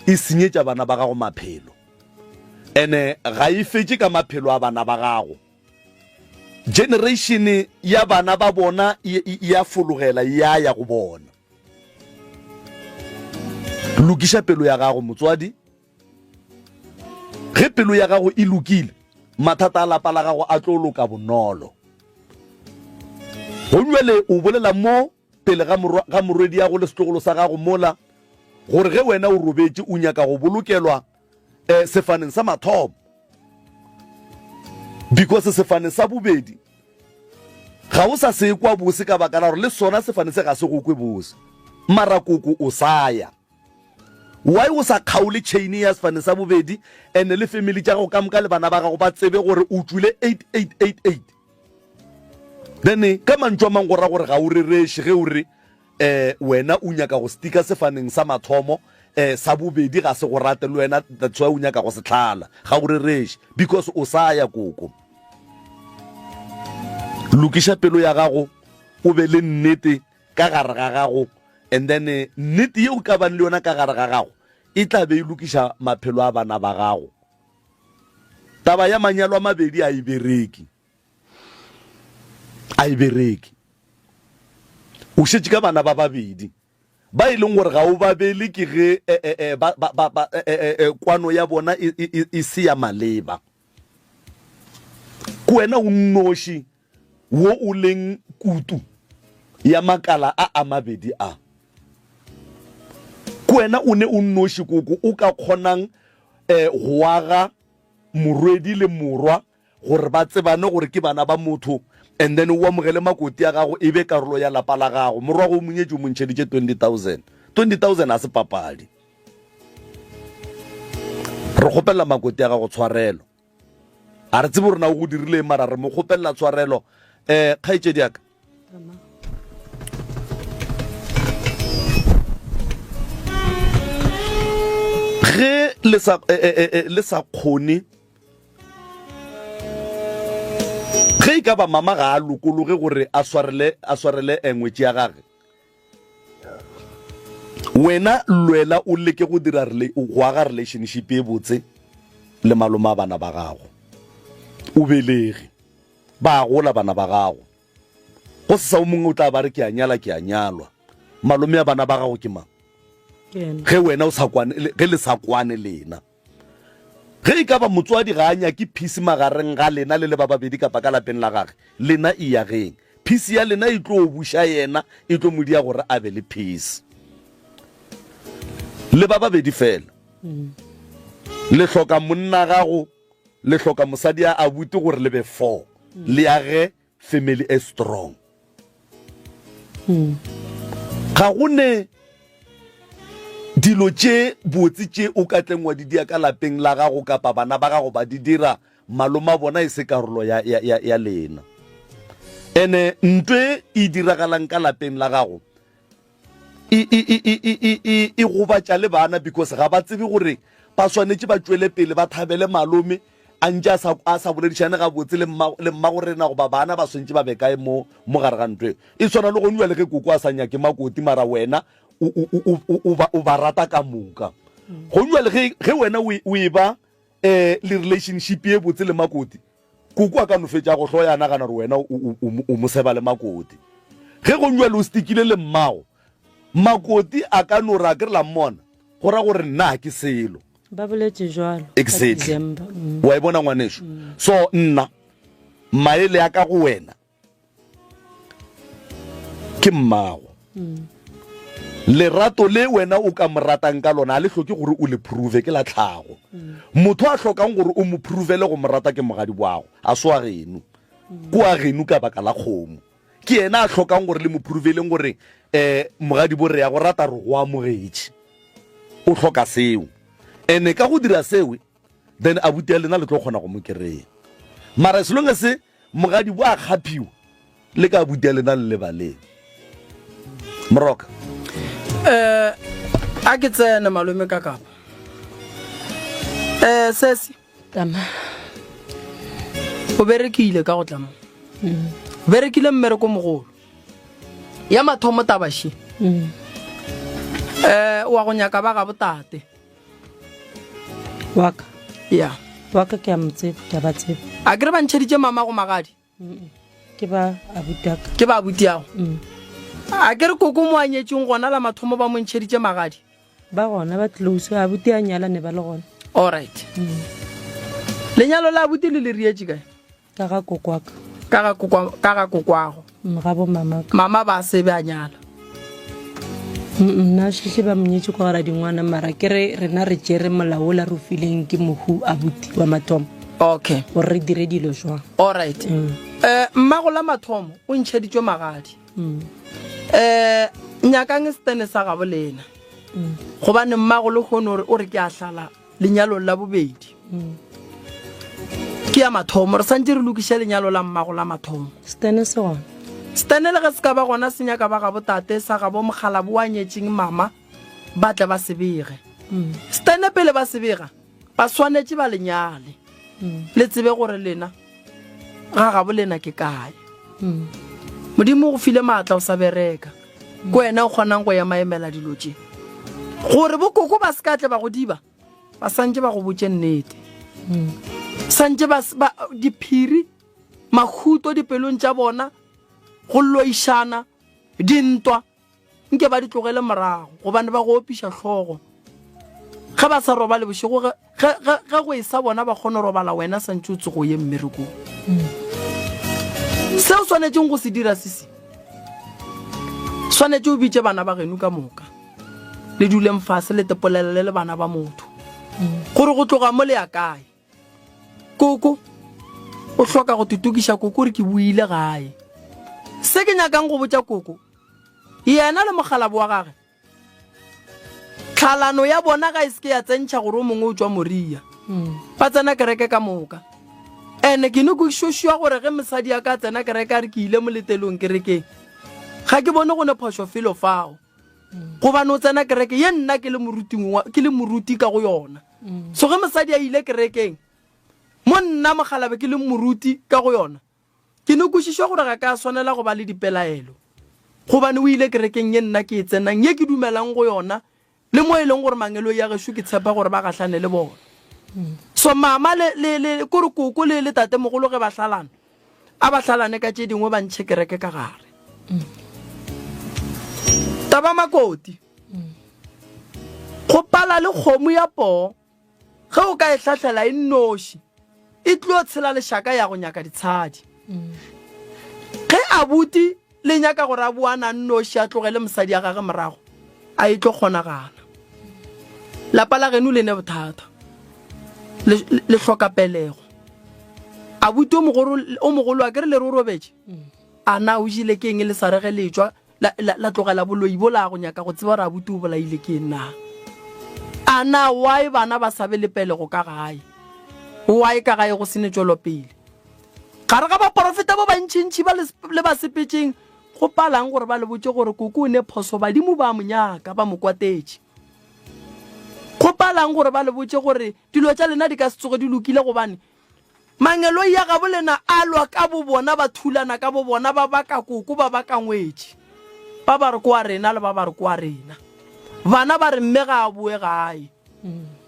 e senyetša bana ba gago maphelo. Ene ga e fetše ka maphelo a bana ba gago. Generation ya bana ba bona e, e, e a fologela e a ya go bona. Lokiša pelo ya gago motswadi. Ge pelo ya gago e lokile, mathata a lapa la gago a tlo loka bonolo. Go bjale o bolela mo pele ga morwa, ga morwediago le setlogolo sa gago mola, gore ge wena o robetše o nyaka go bolokelwa eh, sefaneng sa mathomo, because sefane sa bobedi ga o sa se kwa bose ka baka la gore le sona sefane se ga se go kwe bose. Mara koko o sa ya. Why o sa kgaole chain ya sefane sa bobedi and le family tša gago ka moka le bana ba gago ba tsebe gore o tšwile 8888? Then ka mantšu a mang go ra gore ga o rereše ge o re eh wena o nyaka go stika sefaneng sa mathomo eh sa bobedi ga se go rate le wena that's why o nyaka go se tlhala. Ga o rereše because o sa ya koko. Lokiša pelo ya gago o be le nnete ka gare ga gago and then nnete ye o ka bang le yona ka gare ga gago e tla be e lokiša maphelo a bana ba gago. Taba ya manyalo a mabedi a e bereke. A e bereke. O šetše ka bana ba babedi ba e leng gore ga o ba bele ke ge e, e, e, ba, ba, ba, ba, e, e, e, kwano ya bona e, e, e, e se ya maleba. Ke wena o nnoši wo o leng kutu ya makala a a mabedi a. Ke wena o ne o nnoši koko o ka kgonang eh, go aga morwedi le morwa gore ba tsebane gore ke bana ba motho and then o amogele makoti a gago e be karolo ya lapa la gago. Morwago o monyetše o mo ntšheditše 20,000. 20,000 ga se papadi. Re kgopelela makoti a gago tshwarelo. A re tsebe gore na o go dirile mara re mo kgopelela tshwarelo. Eh, kgaetšedi ya ka. Ge le sa eh, eh, eh, le sa kgone ge e ka ba mama ga a lokologe gore a swarele a swarele eh, ngwetši ya gage wena lwela o leke go dira go aga relationship e botse le malome a bana ba gago. O belege. Ba a gola bana ba gago. Go sesa o mongwe o tla ba re ke a nyala ke a nyalwa. Malome a bana ba gago ke mang? Ge wena o sa kwane, ge le sa kwane lena. Ge e ka ba motswadi ga a nyake peace magareng ga lena le le ba babedi kapa ka lapeng la gage, lena iyageng. Peace ya lena e tlo buša yena, e tlo mo dia gore a be le peace. Le ba babedi fela. Le hloka monna gago, le hloka mosadi a abuti gore le be four. Le age family e strong. Ga go ne dilo tše botse tše o ka tleng wa di dia ka lapeng la gago kapa bana ba gago ba di dira maloma bona e se karolo ya, ya, ya, ya lena. Ene ntwe e diragalang ka lapeng la gago e, e, e, e, e, e, e, e gobatša le bana because ga ba tsebe gore ba swanetše ba tšwele pele ba thabele malome a ntše a sa, a sa boledišane gabotse le mma, le mmago rena goba bana ba swantše ba be kae mo, mo gare ga ntho e. E swana le gone bjale ge koko a sa nyake makoti mara wena o, o, o, o, o, ba, o ba rata ka moka. Gone bjale ge, ge wena o, o e ba um le relationship ye botse le makoti, Koko a ka no fetša go hloya a nagana gore wena o, o, o, o mo seba le makoti. Ge go bjalo o stikile le mmago, makoti a ka no re a ke re la mmona, go ra gore nna ga ke selo. Ba boletše jwalo ka Exactly. December. Mm. Wa e bona ngwanešu? So nna maele a ka go wena Ke mmago. Lerato le wena o ka mo ratang ka lona a le hloke gore o le prove, ke la tlhago. Motho a hlokang gore o mo provele go mo rata ke mogadi wago, a se wa geno. Ke wa geno ka baka la kgomo. Ke yena a hlokang gore le mo proveleng gore um mogadibo re ya go rata re go amogetše. O hloka seo. Ene ka go dira seo then abuti ya lena le tlo kgona go mo kereya. Mara as long as Mogadi bo a kgaphiwa le ka abuti ya lena le lebaleng. Moroka. Eh a ke tsene malome ka kapa. Eh sesi. Tama. O berekile ka go tla mo. Mm. Berekile mmereko mogolo. Ya mathomo taba shi. Mm. Eh wa go nyaka ba ga botate. Waka. Ya. Waka ke a mo tseba, ke a ba tseba. A ke re ba ntšheditše mama go magadi? Ke ba abutaka. Ke ba abutiago. Mm. A ke re koko mo a nyetšeng gona la mathomo ba mo ntšheditše magadi? Ba gona ba close, abuti a nyala ne ba le gona. All right. Mm. Lenyalo la abuti le le rietše kae? Ka ga kokwaka. Ka ga kokwa, ka ga kokwago. Mm, ga bo mama. Mama ba se be a nyala. Mm, nna šeše ba monyetše kwa gara dingwana mara ke re rena re tšere molao ola re o fileng ke mohu abuti wa mathomo. Okay. Gore re dire dilo jwang. All right. Mm. Eh mmago la mathomo o ntšheditšwe magadi. Mm. Eh nyakang setene sa gabo lena. Mm. Gobane mmago le kgono o re ke a hlala lenyalong la bobedi. Ke ya mathomo, re santše re lokiše lenyalo la mmago la mathomo. Stene se gona. Stene le ge se ka ba gona se nyaka ba gabo tate sa gabo mokgalabo wa nyetšeng mama ba tle ba se bege. Stene pele ba se bega ba swanetše ba le nyale. Le tsebe gore lena ga gabo lena ke kae. Modimo o go file maatla o sa bereka. Ke wena o kgonang go ema emela dilo tše. Gore bokoko ba se ka tle ba go diba. Ba santše ba go botše nnete. Santše ba, ba diphiri, mahuto dipelong tša bona, go loišana, dintwa, nke ba di tlogele morago, gobane ba go opiša hlogo. Ge ba sa robale bošego, ge, ge, ge, ge go esa bona ba kgone robala, wena santše o tsogo ye mmerekong. Se o swanetšeng go se dira sesi, swanetše o bitše bana ba geno ka moka. Le duleng fase le tepolelele le bana ba motho gore go tloga mo le ya kae. Koko o hloka go totokiša koko re ke boile gae. Se ke nyakang go botša koko yena le mokgalabo wa gage tlhalano ya bona ga e se ke ya tsentšha gore o mongwe o tšwa Moria. Ba tsena kereke ka moka. Ene ke ne ke šošwa gore ge mosadi a ka tsena kereke a re ke ile moletelong kerekeng ga ke bone go ne phošo felo fao. Gobane o tsena kereke ye nna ke le moruti ke le moruti ka go yona. So ge mosadi a ile kerekeng mo nna mokgalabe ke leng moruti ka go yona, ke no kwešišwa gore ga ka swanela go ba le dipelaelo. Gobane o ile kerekeng ye nna ke e tsenang, ye ke dumelang go yona, le mo e leng gore mangeloi a gešo ke tshepa gore ba gahlane le bona. So mama le, le, le, kore koko le, le tatemogolo ge ba hlalana, a ba hlalane ka tše dingwe ba ntšhe kereke ka gare. Taba makoti. Go pala le kgomo ya poo ge o ka e hlahlela e nnoši, e tlo tshela lešaka ya go nyaka ditshadi. Ge abuti le nyaka gore a boana a nnoši a tlogele mosadi ya gage morago, a e tlo kgonagala. Lapa la geno le ne bothata, le, le hloka pelego. Abuti o mogolo, o mogolo a ke re le re o robetše? A na o jele ke eng le sa re ge le tšwa la, la, la tlogela boloi bola go nyaka go tseba gore abuti o bolaile ke eng na? A na why bana ba sa be le pelego ka gae? Why ka gae go se ne tšwelopele? Gare ga baporofeta ba bantšintši ba le, le ba sepetšeng, go palang gore ba le botše gore koko o ne phoso, badimo ba mo nyaka, ba mo kwatetše. Go palang gore ba le botše gore dilo tša lena di ka se tsoge di lokile gobane Mangeloi a gabo lena a lwa ka bobona, ba thulana ka bobona, ba baka koko, ba baka ngwetši. Ba ba re ko wa rena le ba ba re ko wa rena. Bana ba re mme ga a boe gae.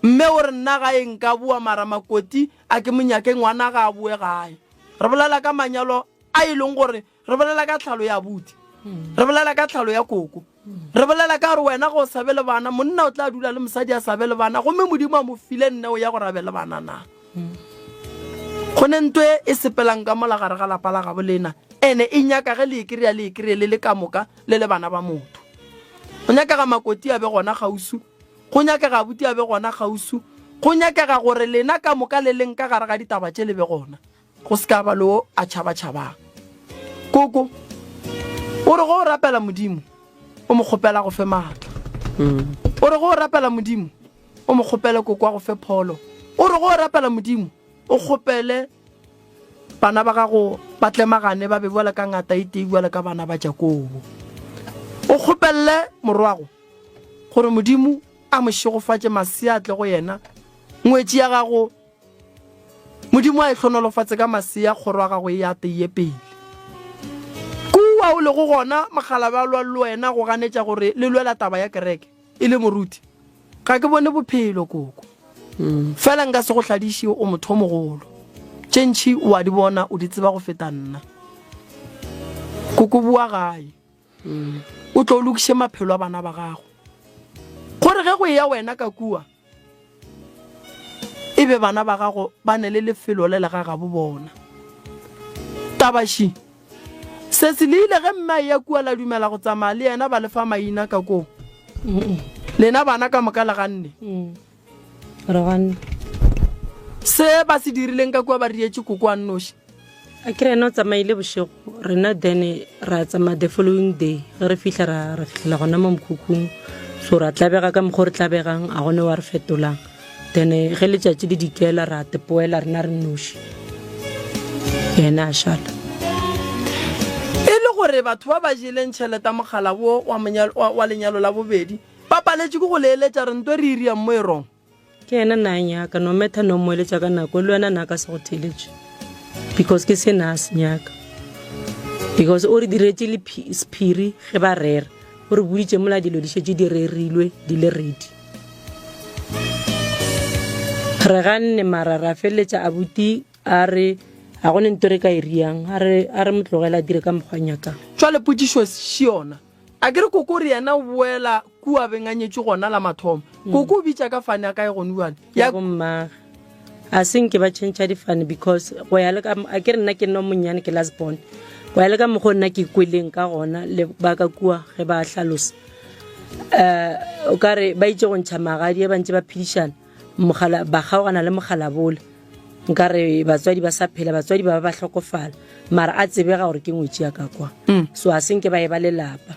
Mme o re nna gae nka boa mara makoti a ke mo nyake ngwana ga a boe gae. Re bolela ka manyalo a e leng gore re bolela ka tlhalo ya abuti. Re bolela ka tlhalo ya koko. Re bolela ka gore wena ga o sa be le bana, monna o tla dula le mosadi a sa be le bana, gomme Modimo a mo file neo ya gore a be le bana na? Go ne nto e e sepelang ka mola gare ga lapa la gabo lena, ene e nyaka ge le e kry-a le e kry-e le le ka moka le le bana ba motho. Go nyakega makoti a be gona kgauswi, go nyakega abuti a be gona kgauswi, go nyakega gore lena ka moka le leng ka gare ga ditaba tše le be gona. Go se ka ba le wo a tšhaba-tšhabang. Koko o re go o rapela Modimo, o mo kgopela go fe maatla. O re go o rapela Modimo, o mo kgopele koko a go fe pholo. O re go o rapela Modimo, o kgopele bana ba gago ba tlemagane ba be bjalo ka ngata e tee bjalo ka bana ba Jakobo. O kgopelele morwago gore Modimo a mo šegofatše masea a tle go yena, ngwetši ya gago Modimo a e hlonolofatse ka masea, kgoro ya gago e ate e ye pele. Kua o lego gona, mokgalabje a lwa le wena go ganetša gore le lwela taba ya kereke, e le moruti. Ga ke bone bophelo, koko. Fela nka se go hladiše, o motho o mogolo. Tše ntši o a di bona, o di tseba go feta nna. Koko boa gae. O tlo o lokiše maphelo a bana ba gago. Gore ge go eya wena ka kua, E be bana ba gago ba ne le lefelo le le ga gabo bona. Tabaši, Sesi le ile ge mme a eya kua la dumela go tsamaya le yena ba le fa maina ka koo? Lena bana ka moka le ganne? Re ganne. Se ba se dirileng ka kua ba rietše koko a nnoši. A ke re yena o tsamaile bošego, rena then ra tsamaya the following day. Ge re fihla ra re fihlela gona mo mokhukhung, so ra tlabega ka mokgwa o re tlabegang, a gone wa re fetolang. Then ge letšatši le dikela ra tepoela rena re nnoši, yena a šala. E le gore batho ba ba jeleng tšhelete mogala wo wa, wa, wa lenyalo la bobedi ba paletše ke go le eletša re nto re iriang mo e wrong. Ke yena na nyaka no matter no mo eletša ka nako le wena na ka se go theletše because ke se na se nyaka because o re diretše le sephiri ge ba rera o re boditše mola dilo di šetše di rerilwe di le ready re ganne mara ra feleletša abuti a re ga go ne nto re ka e riang a re a re mo tlogela a dire ka mokgwa nyakang Jwale potšišo še yona. A ke re koko o re yena o boela kua beng a nyetšwe gona la mathomo. Koko o bitša ka fane ya kae gone bjale? Ya bommage. A se nke ba change difane because go ya le ka a ke re nna ke nna o monnyane ke last born. Go ya le ka mokgwa o nna ke kweleng ka gona le ba ka kua ge ba hlalosa. Eh o ka re ba itše go ntšha magadi ba ntše ba phedišana mogala ba kgaogana le mogala bola. Nka re batswadi ba sa phela batswadi ba ba ba hlokofala mara a tsebega gore ke ngwetši ya ka kwa mm. so a senke ba e ba lelapa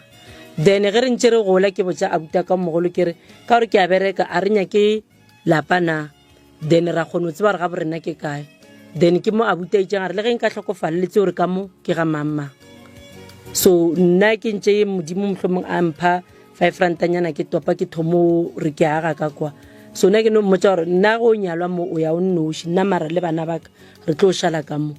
then ge re ntše re gola ke botša abuta ka mogolo ke re ka gore ke a bereka a re nyake lapa na then ra kgone go tseba gore ga bo rena ke kae then ke mo abuta itseng a re le ge nka hlokofala le tse gore ka mo ke ga mang mang so nna ke ntše modimo mohlomong a mpha five rantanyana ke topa ke thomo re ke aga ka kwa so nna ke no mmotsa gore nna go nyalwa mo o ya o nnoši nna mara le bana baka re tlo šala ka mo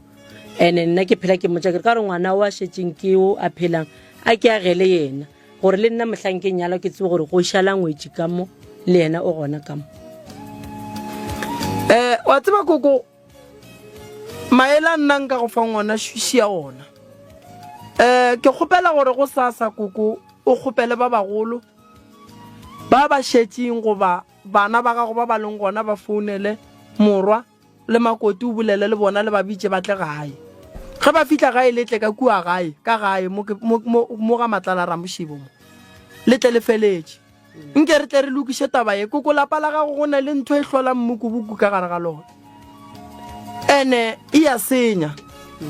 ene nna ke phela ke mmotsa ke re ka gore ngwana o a šetšeng ke o a phelang a ke agele yena gore le nna mohlang ke nyalwa ke tsebe gore go šala ngwetši ka mo le yena o gona ka mo. Eh, wa tseba koko maele a nna nka go fang ona šia ona. Eh, ke kgopela gore go sasa koko o kgopele ba bagolo ba ba šetšeng goba bana ba gago ba ba leng gona ba founele morwa le makoti o bolele le bona le ba bitše ba tle gae. Ge ba fihla gae le tle ka kua gae, ka gae mo, mo, mo, mo ga Matlala Ramošebo mo. Le tle le feletše. Nke re tle re lokiše taba ye. Koko lapa la gago go na le ntho e hlolang mmukubuku ka gare ga lona. Ene e ya senya.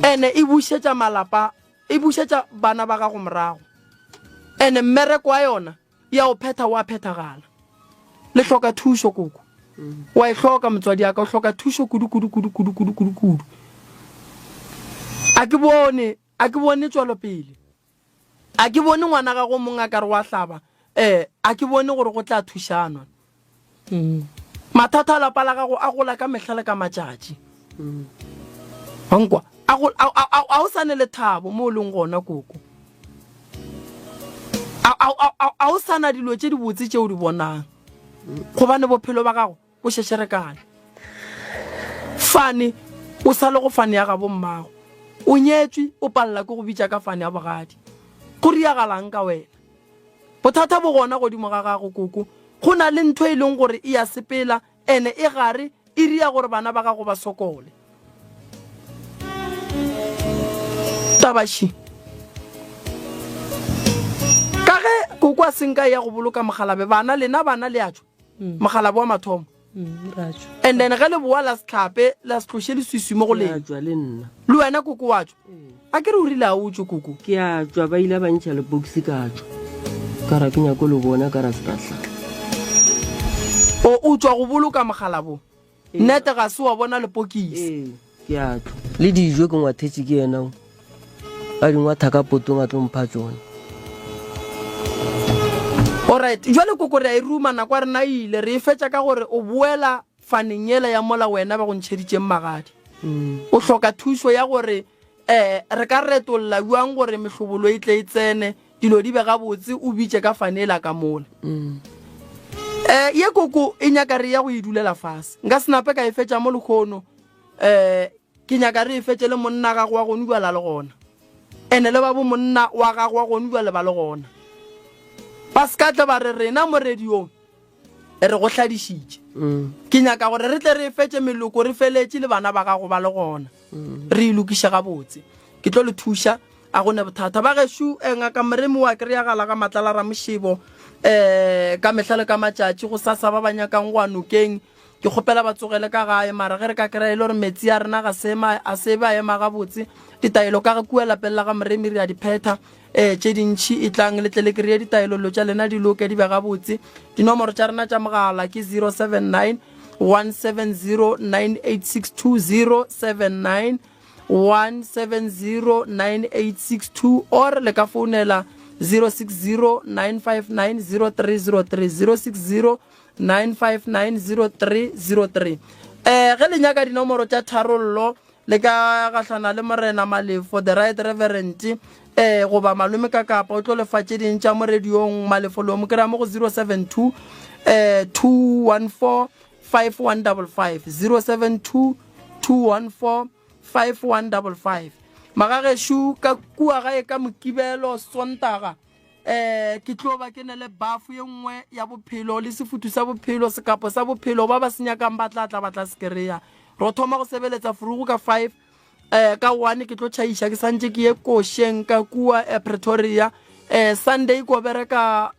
Ene e bušetša malapa, e bušetša bana ba gago morago. Ene mmereko wa yona ya o phetha wa phethagala. Le hloka thušo koko. Wa e hloka motswadi ya ka, o hloka thušo kudu kudu kudu kudu kudu kudu kudu. A ke bone, a ke bone tšwelopele. A ke bone ngwana gago mong a ka re wa hlaba, eh, a ke bone gore go tla thušanwa. Mathata a lapa la gago a gola ka mehla le ka matšatši. Wa nkwa? A go, a, a, a, a o sa ne lethabo mo o leng gona, koko. A, a, a, a, a o sa na dilo tše dibotse tše o di bonang. Gobane bophelo ba gago bo šešerekane. Fane, o sa le go fane ya gabo mmago. O nyetšwe, o palela ke go bitša ka fane ya bogadi. Go riagalang ka wena? Bothata bo gona godimo ga gago, koko. Go na le ntho e leng gore e a sepela, ene e gare e ria gore bana ba gago ba sokole. Taba še. Ka ge koko a se nka e ya go boloka mogalabe, bana, lena bana le a tšwa. Mogalabe wa mathomo. And then ge le boa la se hlape, la se tloše leswiswi mo go lena. Ke a tšwa le nna. Le wena koko wa tšwa? A ke re o rile a o tšwe koko? Ke a tšwa, ba ile ba ntšha lepokisi ka tšwa. Ka ra ke nyako le bona ka ra se ka hlapa. O o tšwa go boloka mogalabo? Nnete ga se wa bona lepokisi. Ee, ke a tšwa. Le dijo ke ngwathetše ke yena o. A di ngwatha ka potong a tlo mpha tšona. Alright, jwale koko re a e ruma nako ya rena e ile, re e fetša ka gore o boela faneng yela ya mola wena ba go ntšheditšeng magadi. O hloka thušo ya gore um re ka retolla bjang gore mehlobolo e tle e tsene, dilo di be gabotse, o bitše ka fane yela ka mola. Um ye koko e nyaka re ya go e dulela fase. Nka se nape ka e fetša mo lekgono. Um ke nyaka re e fetše le monna gago wa gonu bjala le gona. Ene le ba bo monna wa gago wa gonu bjale ba le gona. Ba se ka tle ba re rena mo radiong re go hladišitše. Ke nyaka gore re tle re e fetše meloko re feletše le bana ba gago ba le gona. Re e lokiše gabotse. Ke tlo le thuša, a go ne bothata. Ba gešo, eh, Ngaka Moremi wa kry-agala ga Matlala Ramošebo, eh, ka mehla le ka matšatši, go sasa ba ba nyakang go ya nokeng, ke kgopela ba tsogele ka gae. Mara ge re ka kry-a e le gore metsi a rena ga se ema, a se be a ema gabotse, ditaelo ka kua lapeng la ga Moremi re a di phetha. Eh, tše dintši e tlang le tle le kry-e ditaelo, dilo tša lena di loke di be gabotse. Dinomoro tša rena tša mogala ke 079 170 9862 079 170 9862 or le ka founela 060 959 0303 060 959 0303. Eh, ge le nyaka dinomoro tša tharollo le ka gahlana le Morena Malefo, the Right Reverend, eh, goba Malome Kakapa, o tlo lefa tše ding tša mo radiong. Malefo lo mo kry-a mo go 072 eh, 214 5155, 072 214 5155. Magagešo ka kua gae ka Mokibelo, Sontaga, eh ke tlo ba ke ne le bafu ye nngwe ya bophelo le sefuthu sa bophelo, sekapo sa bophelo, ba ba se nyakang ba tla tla ba tla se kry-a. Ro thoma go sebeletsa frugu ka 5, eh ka 1 ke tlo tšhaiša, ke santše ke ye košeng ka kua, eh, Pretoria. Eh Sunday ko bereka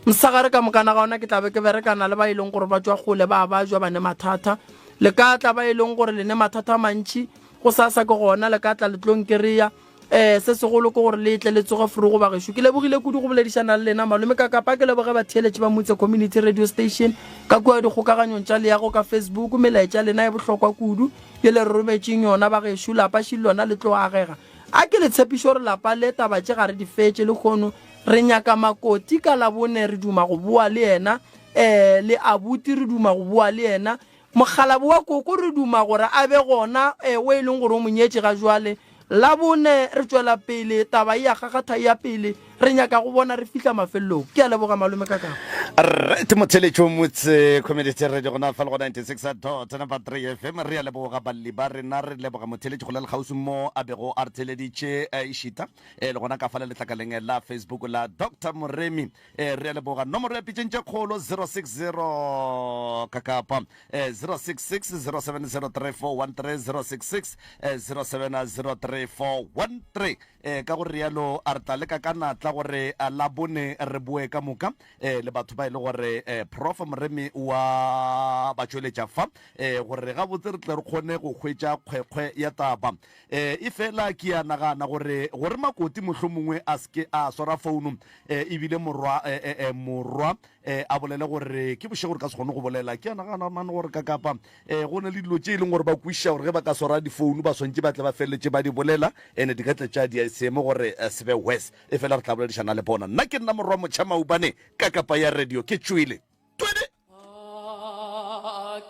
mosegare ka mokana ga ona, ke tla be ke berekana le ba e leng gore ba tšwa kgole, ba ba jwa ba ne mathata. Le ka tla ba e leng gore le ne mathata a mantši, go sasa ke gona le ka tla le tlo nkereya. Eh, se segolo ke gore le tle le tsoge forogo bagešo. Ke lebogile kudu go boledišana le lena malome ka kapa. Ke leboge batheeletši ba Motse Community Radio Station ka kua dikgokaganyong tša leago ka Facebook. Melaetša lena e bohlokwa kudu ye le re rometšeng yona bagešo. Lapa šili lona le tlo agega. A ke le tshepišo gore lapa le taba tše ga re di fetše lehono. Re nyaka Makoti ka Labone, re duma go boa le yena. Eh, le abuti re duma go boa le yena. Mokgalabo wa koko re duma gore a be gona, eh, o e leng gore o mo nyetše ga jwale. Labone re tšwela pele, taba e a kgakgatha e ya pele. Re nyaka go bona re fihla mafelelong. Ke a leboga malome ka kago. Rre Timotheletšo Motse, Community Radio gona fa le go 96 dot number 3 FM. Re a leboga balli ba rena, re leboga motheletši go le kgauswi mo a bego a re theleditše ešita le gona ka fa le letlakaleng la Facebook la Doctor Moremi. Re a leboga. Nomoro ya pitšeng tše kgolo 060 ka kapa 066 0703413 066 0703413. E, ka go realo a re tla leka ka natla gore Labone re boe ka moka e, le batho ba e le gore e, Prof Moremi wa ba tšweletša fa e, gore gabotse re tle re kgone go hwetša kgwekgwe ya taba. E, efela ke a nagana gore gore Makoti mohlomongwe a se ke a swara founo e, ebile morwa e, e, e, morwa e, a bolele gore ke bošego re ka se kgone go bolela. Ke a nagana man gore ka kapa e, go na le dilo tše e leng gore ba kwešiša gore ge ba ka swara difounu ba swantše ba tle ba feleletše ba di bolela ene di ka tle tša dia seemo gore eh, se be worse. E fela re tla boledišana le bona. Nna ke nna morwa motšha Maubane ka kapa ya radio ke tšwele. Twede!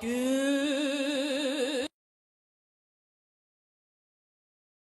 Ke.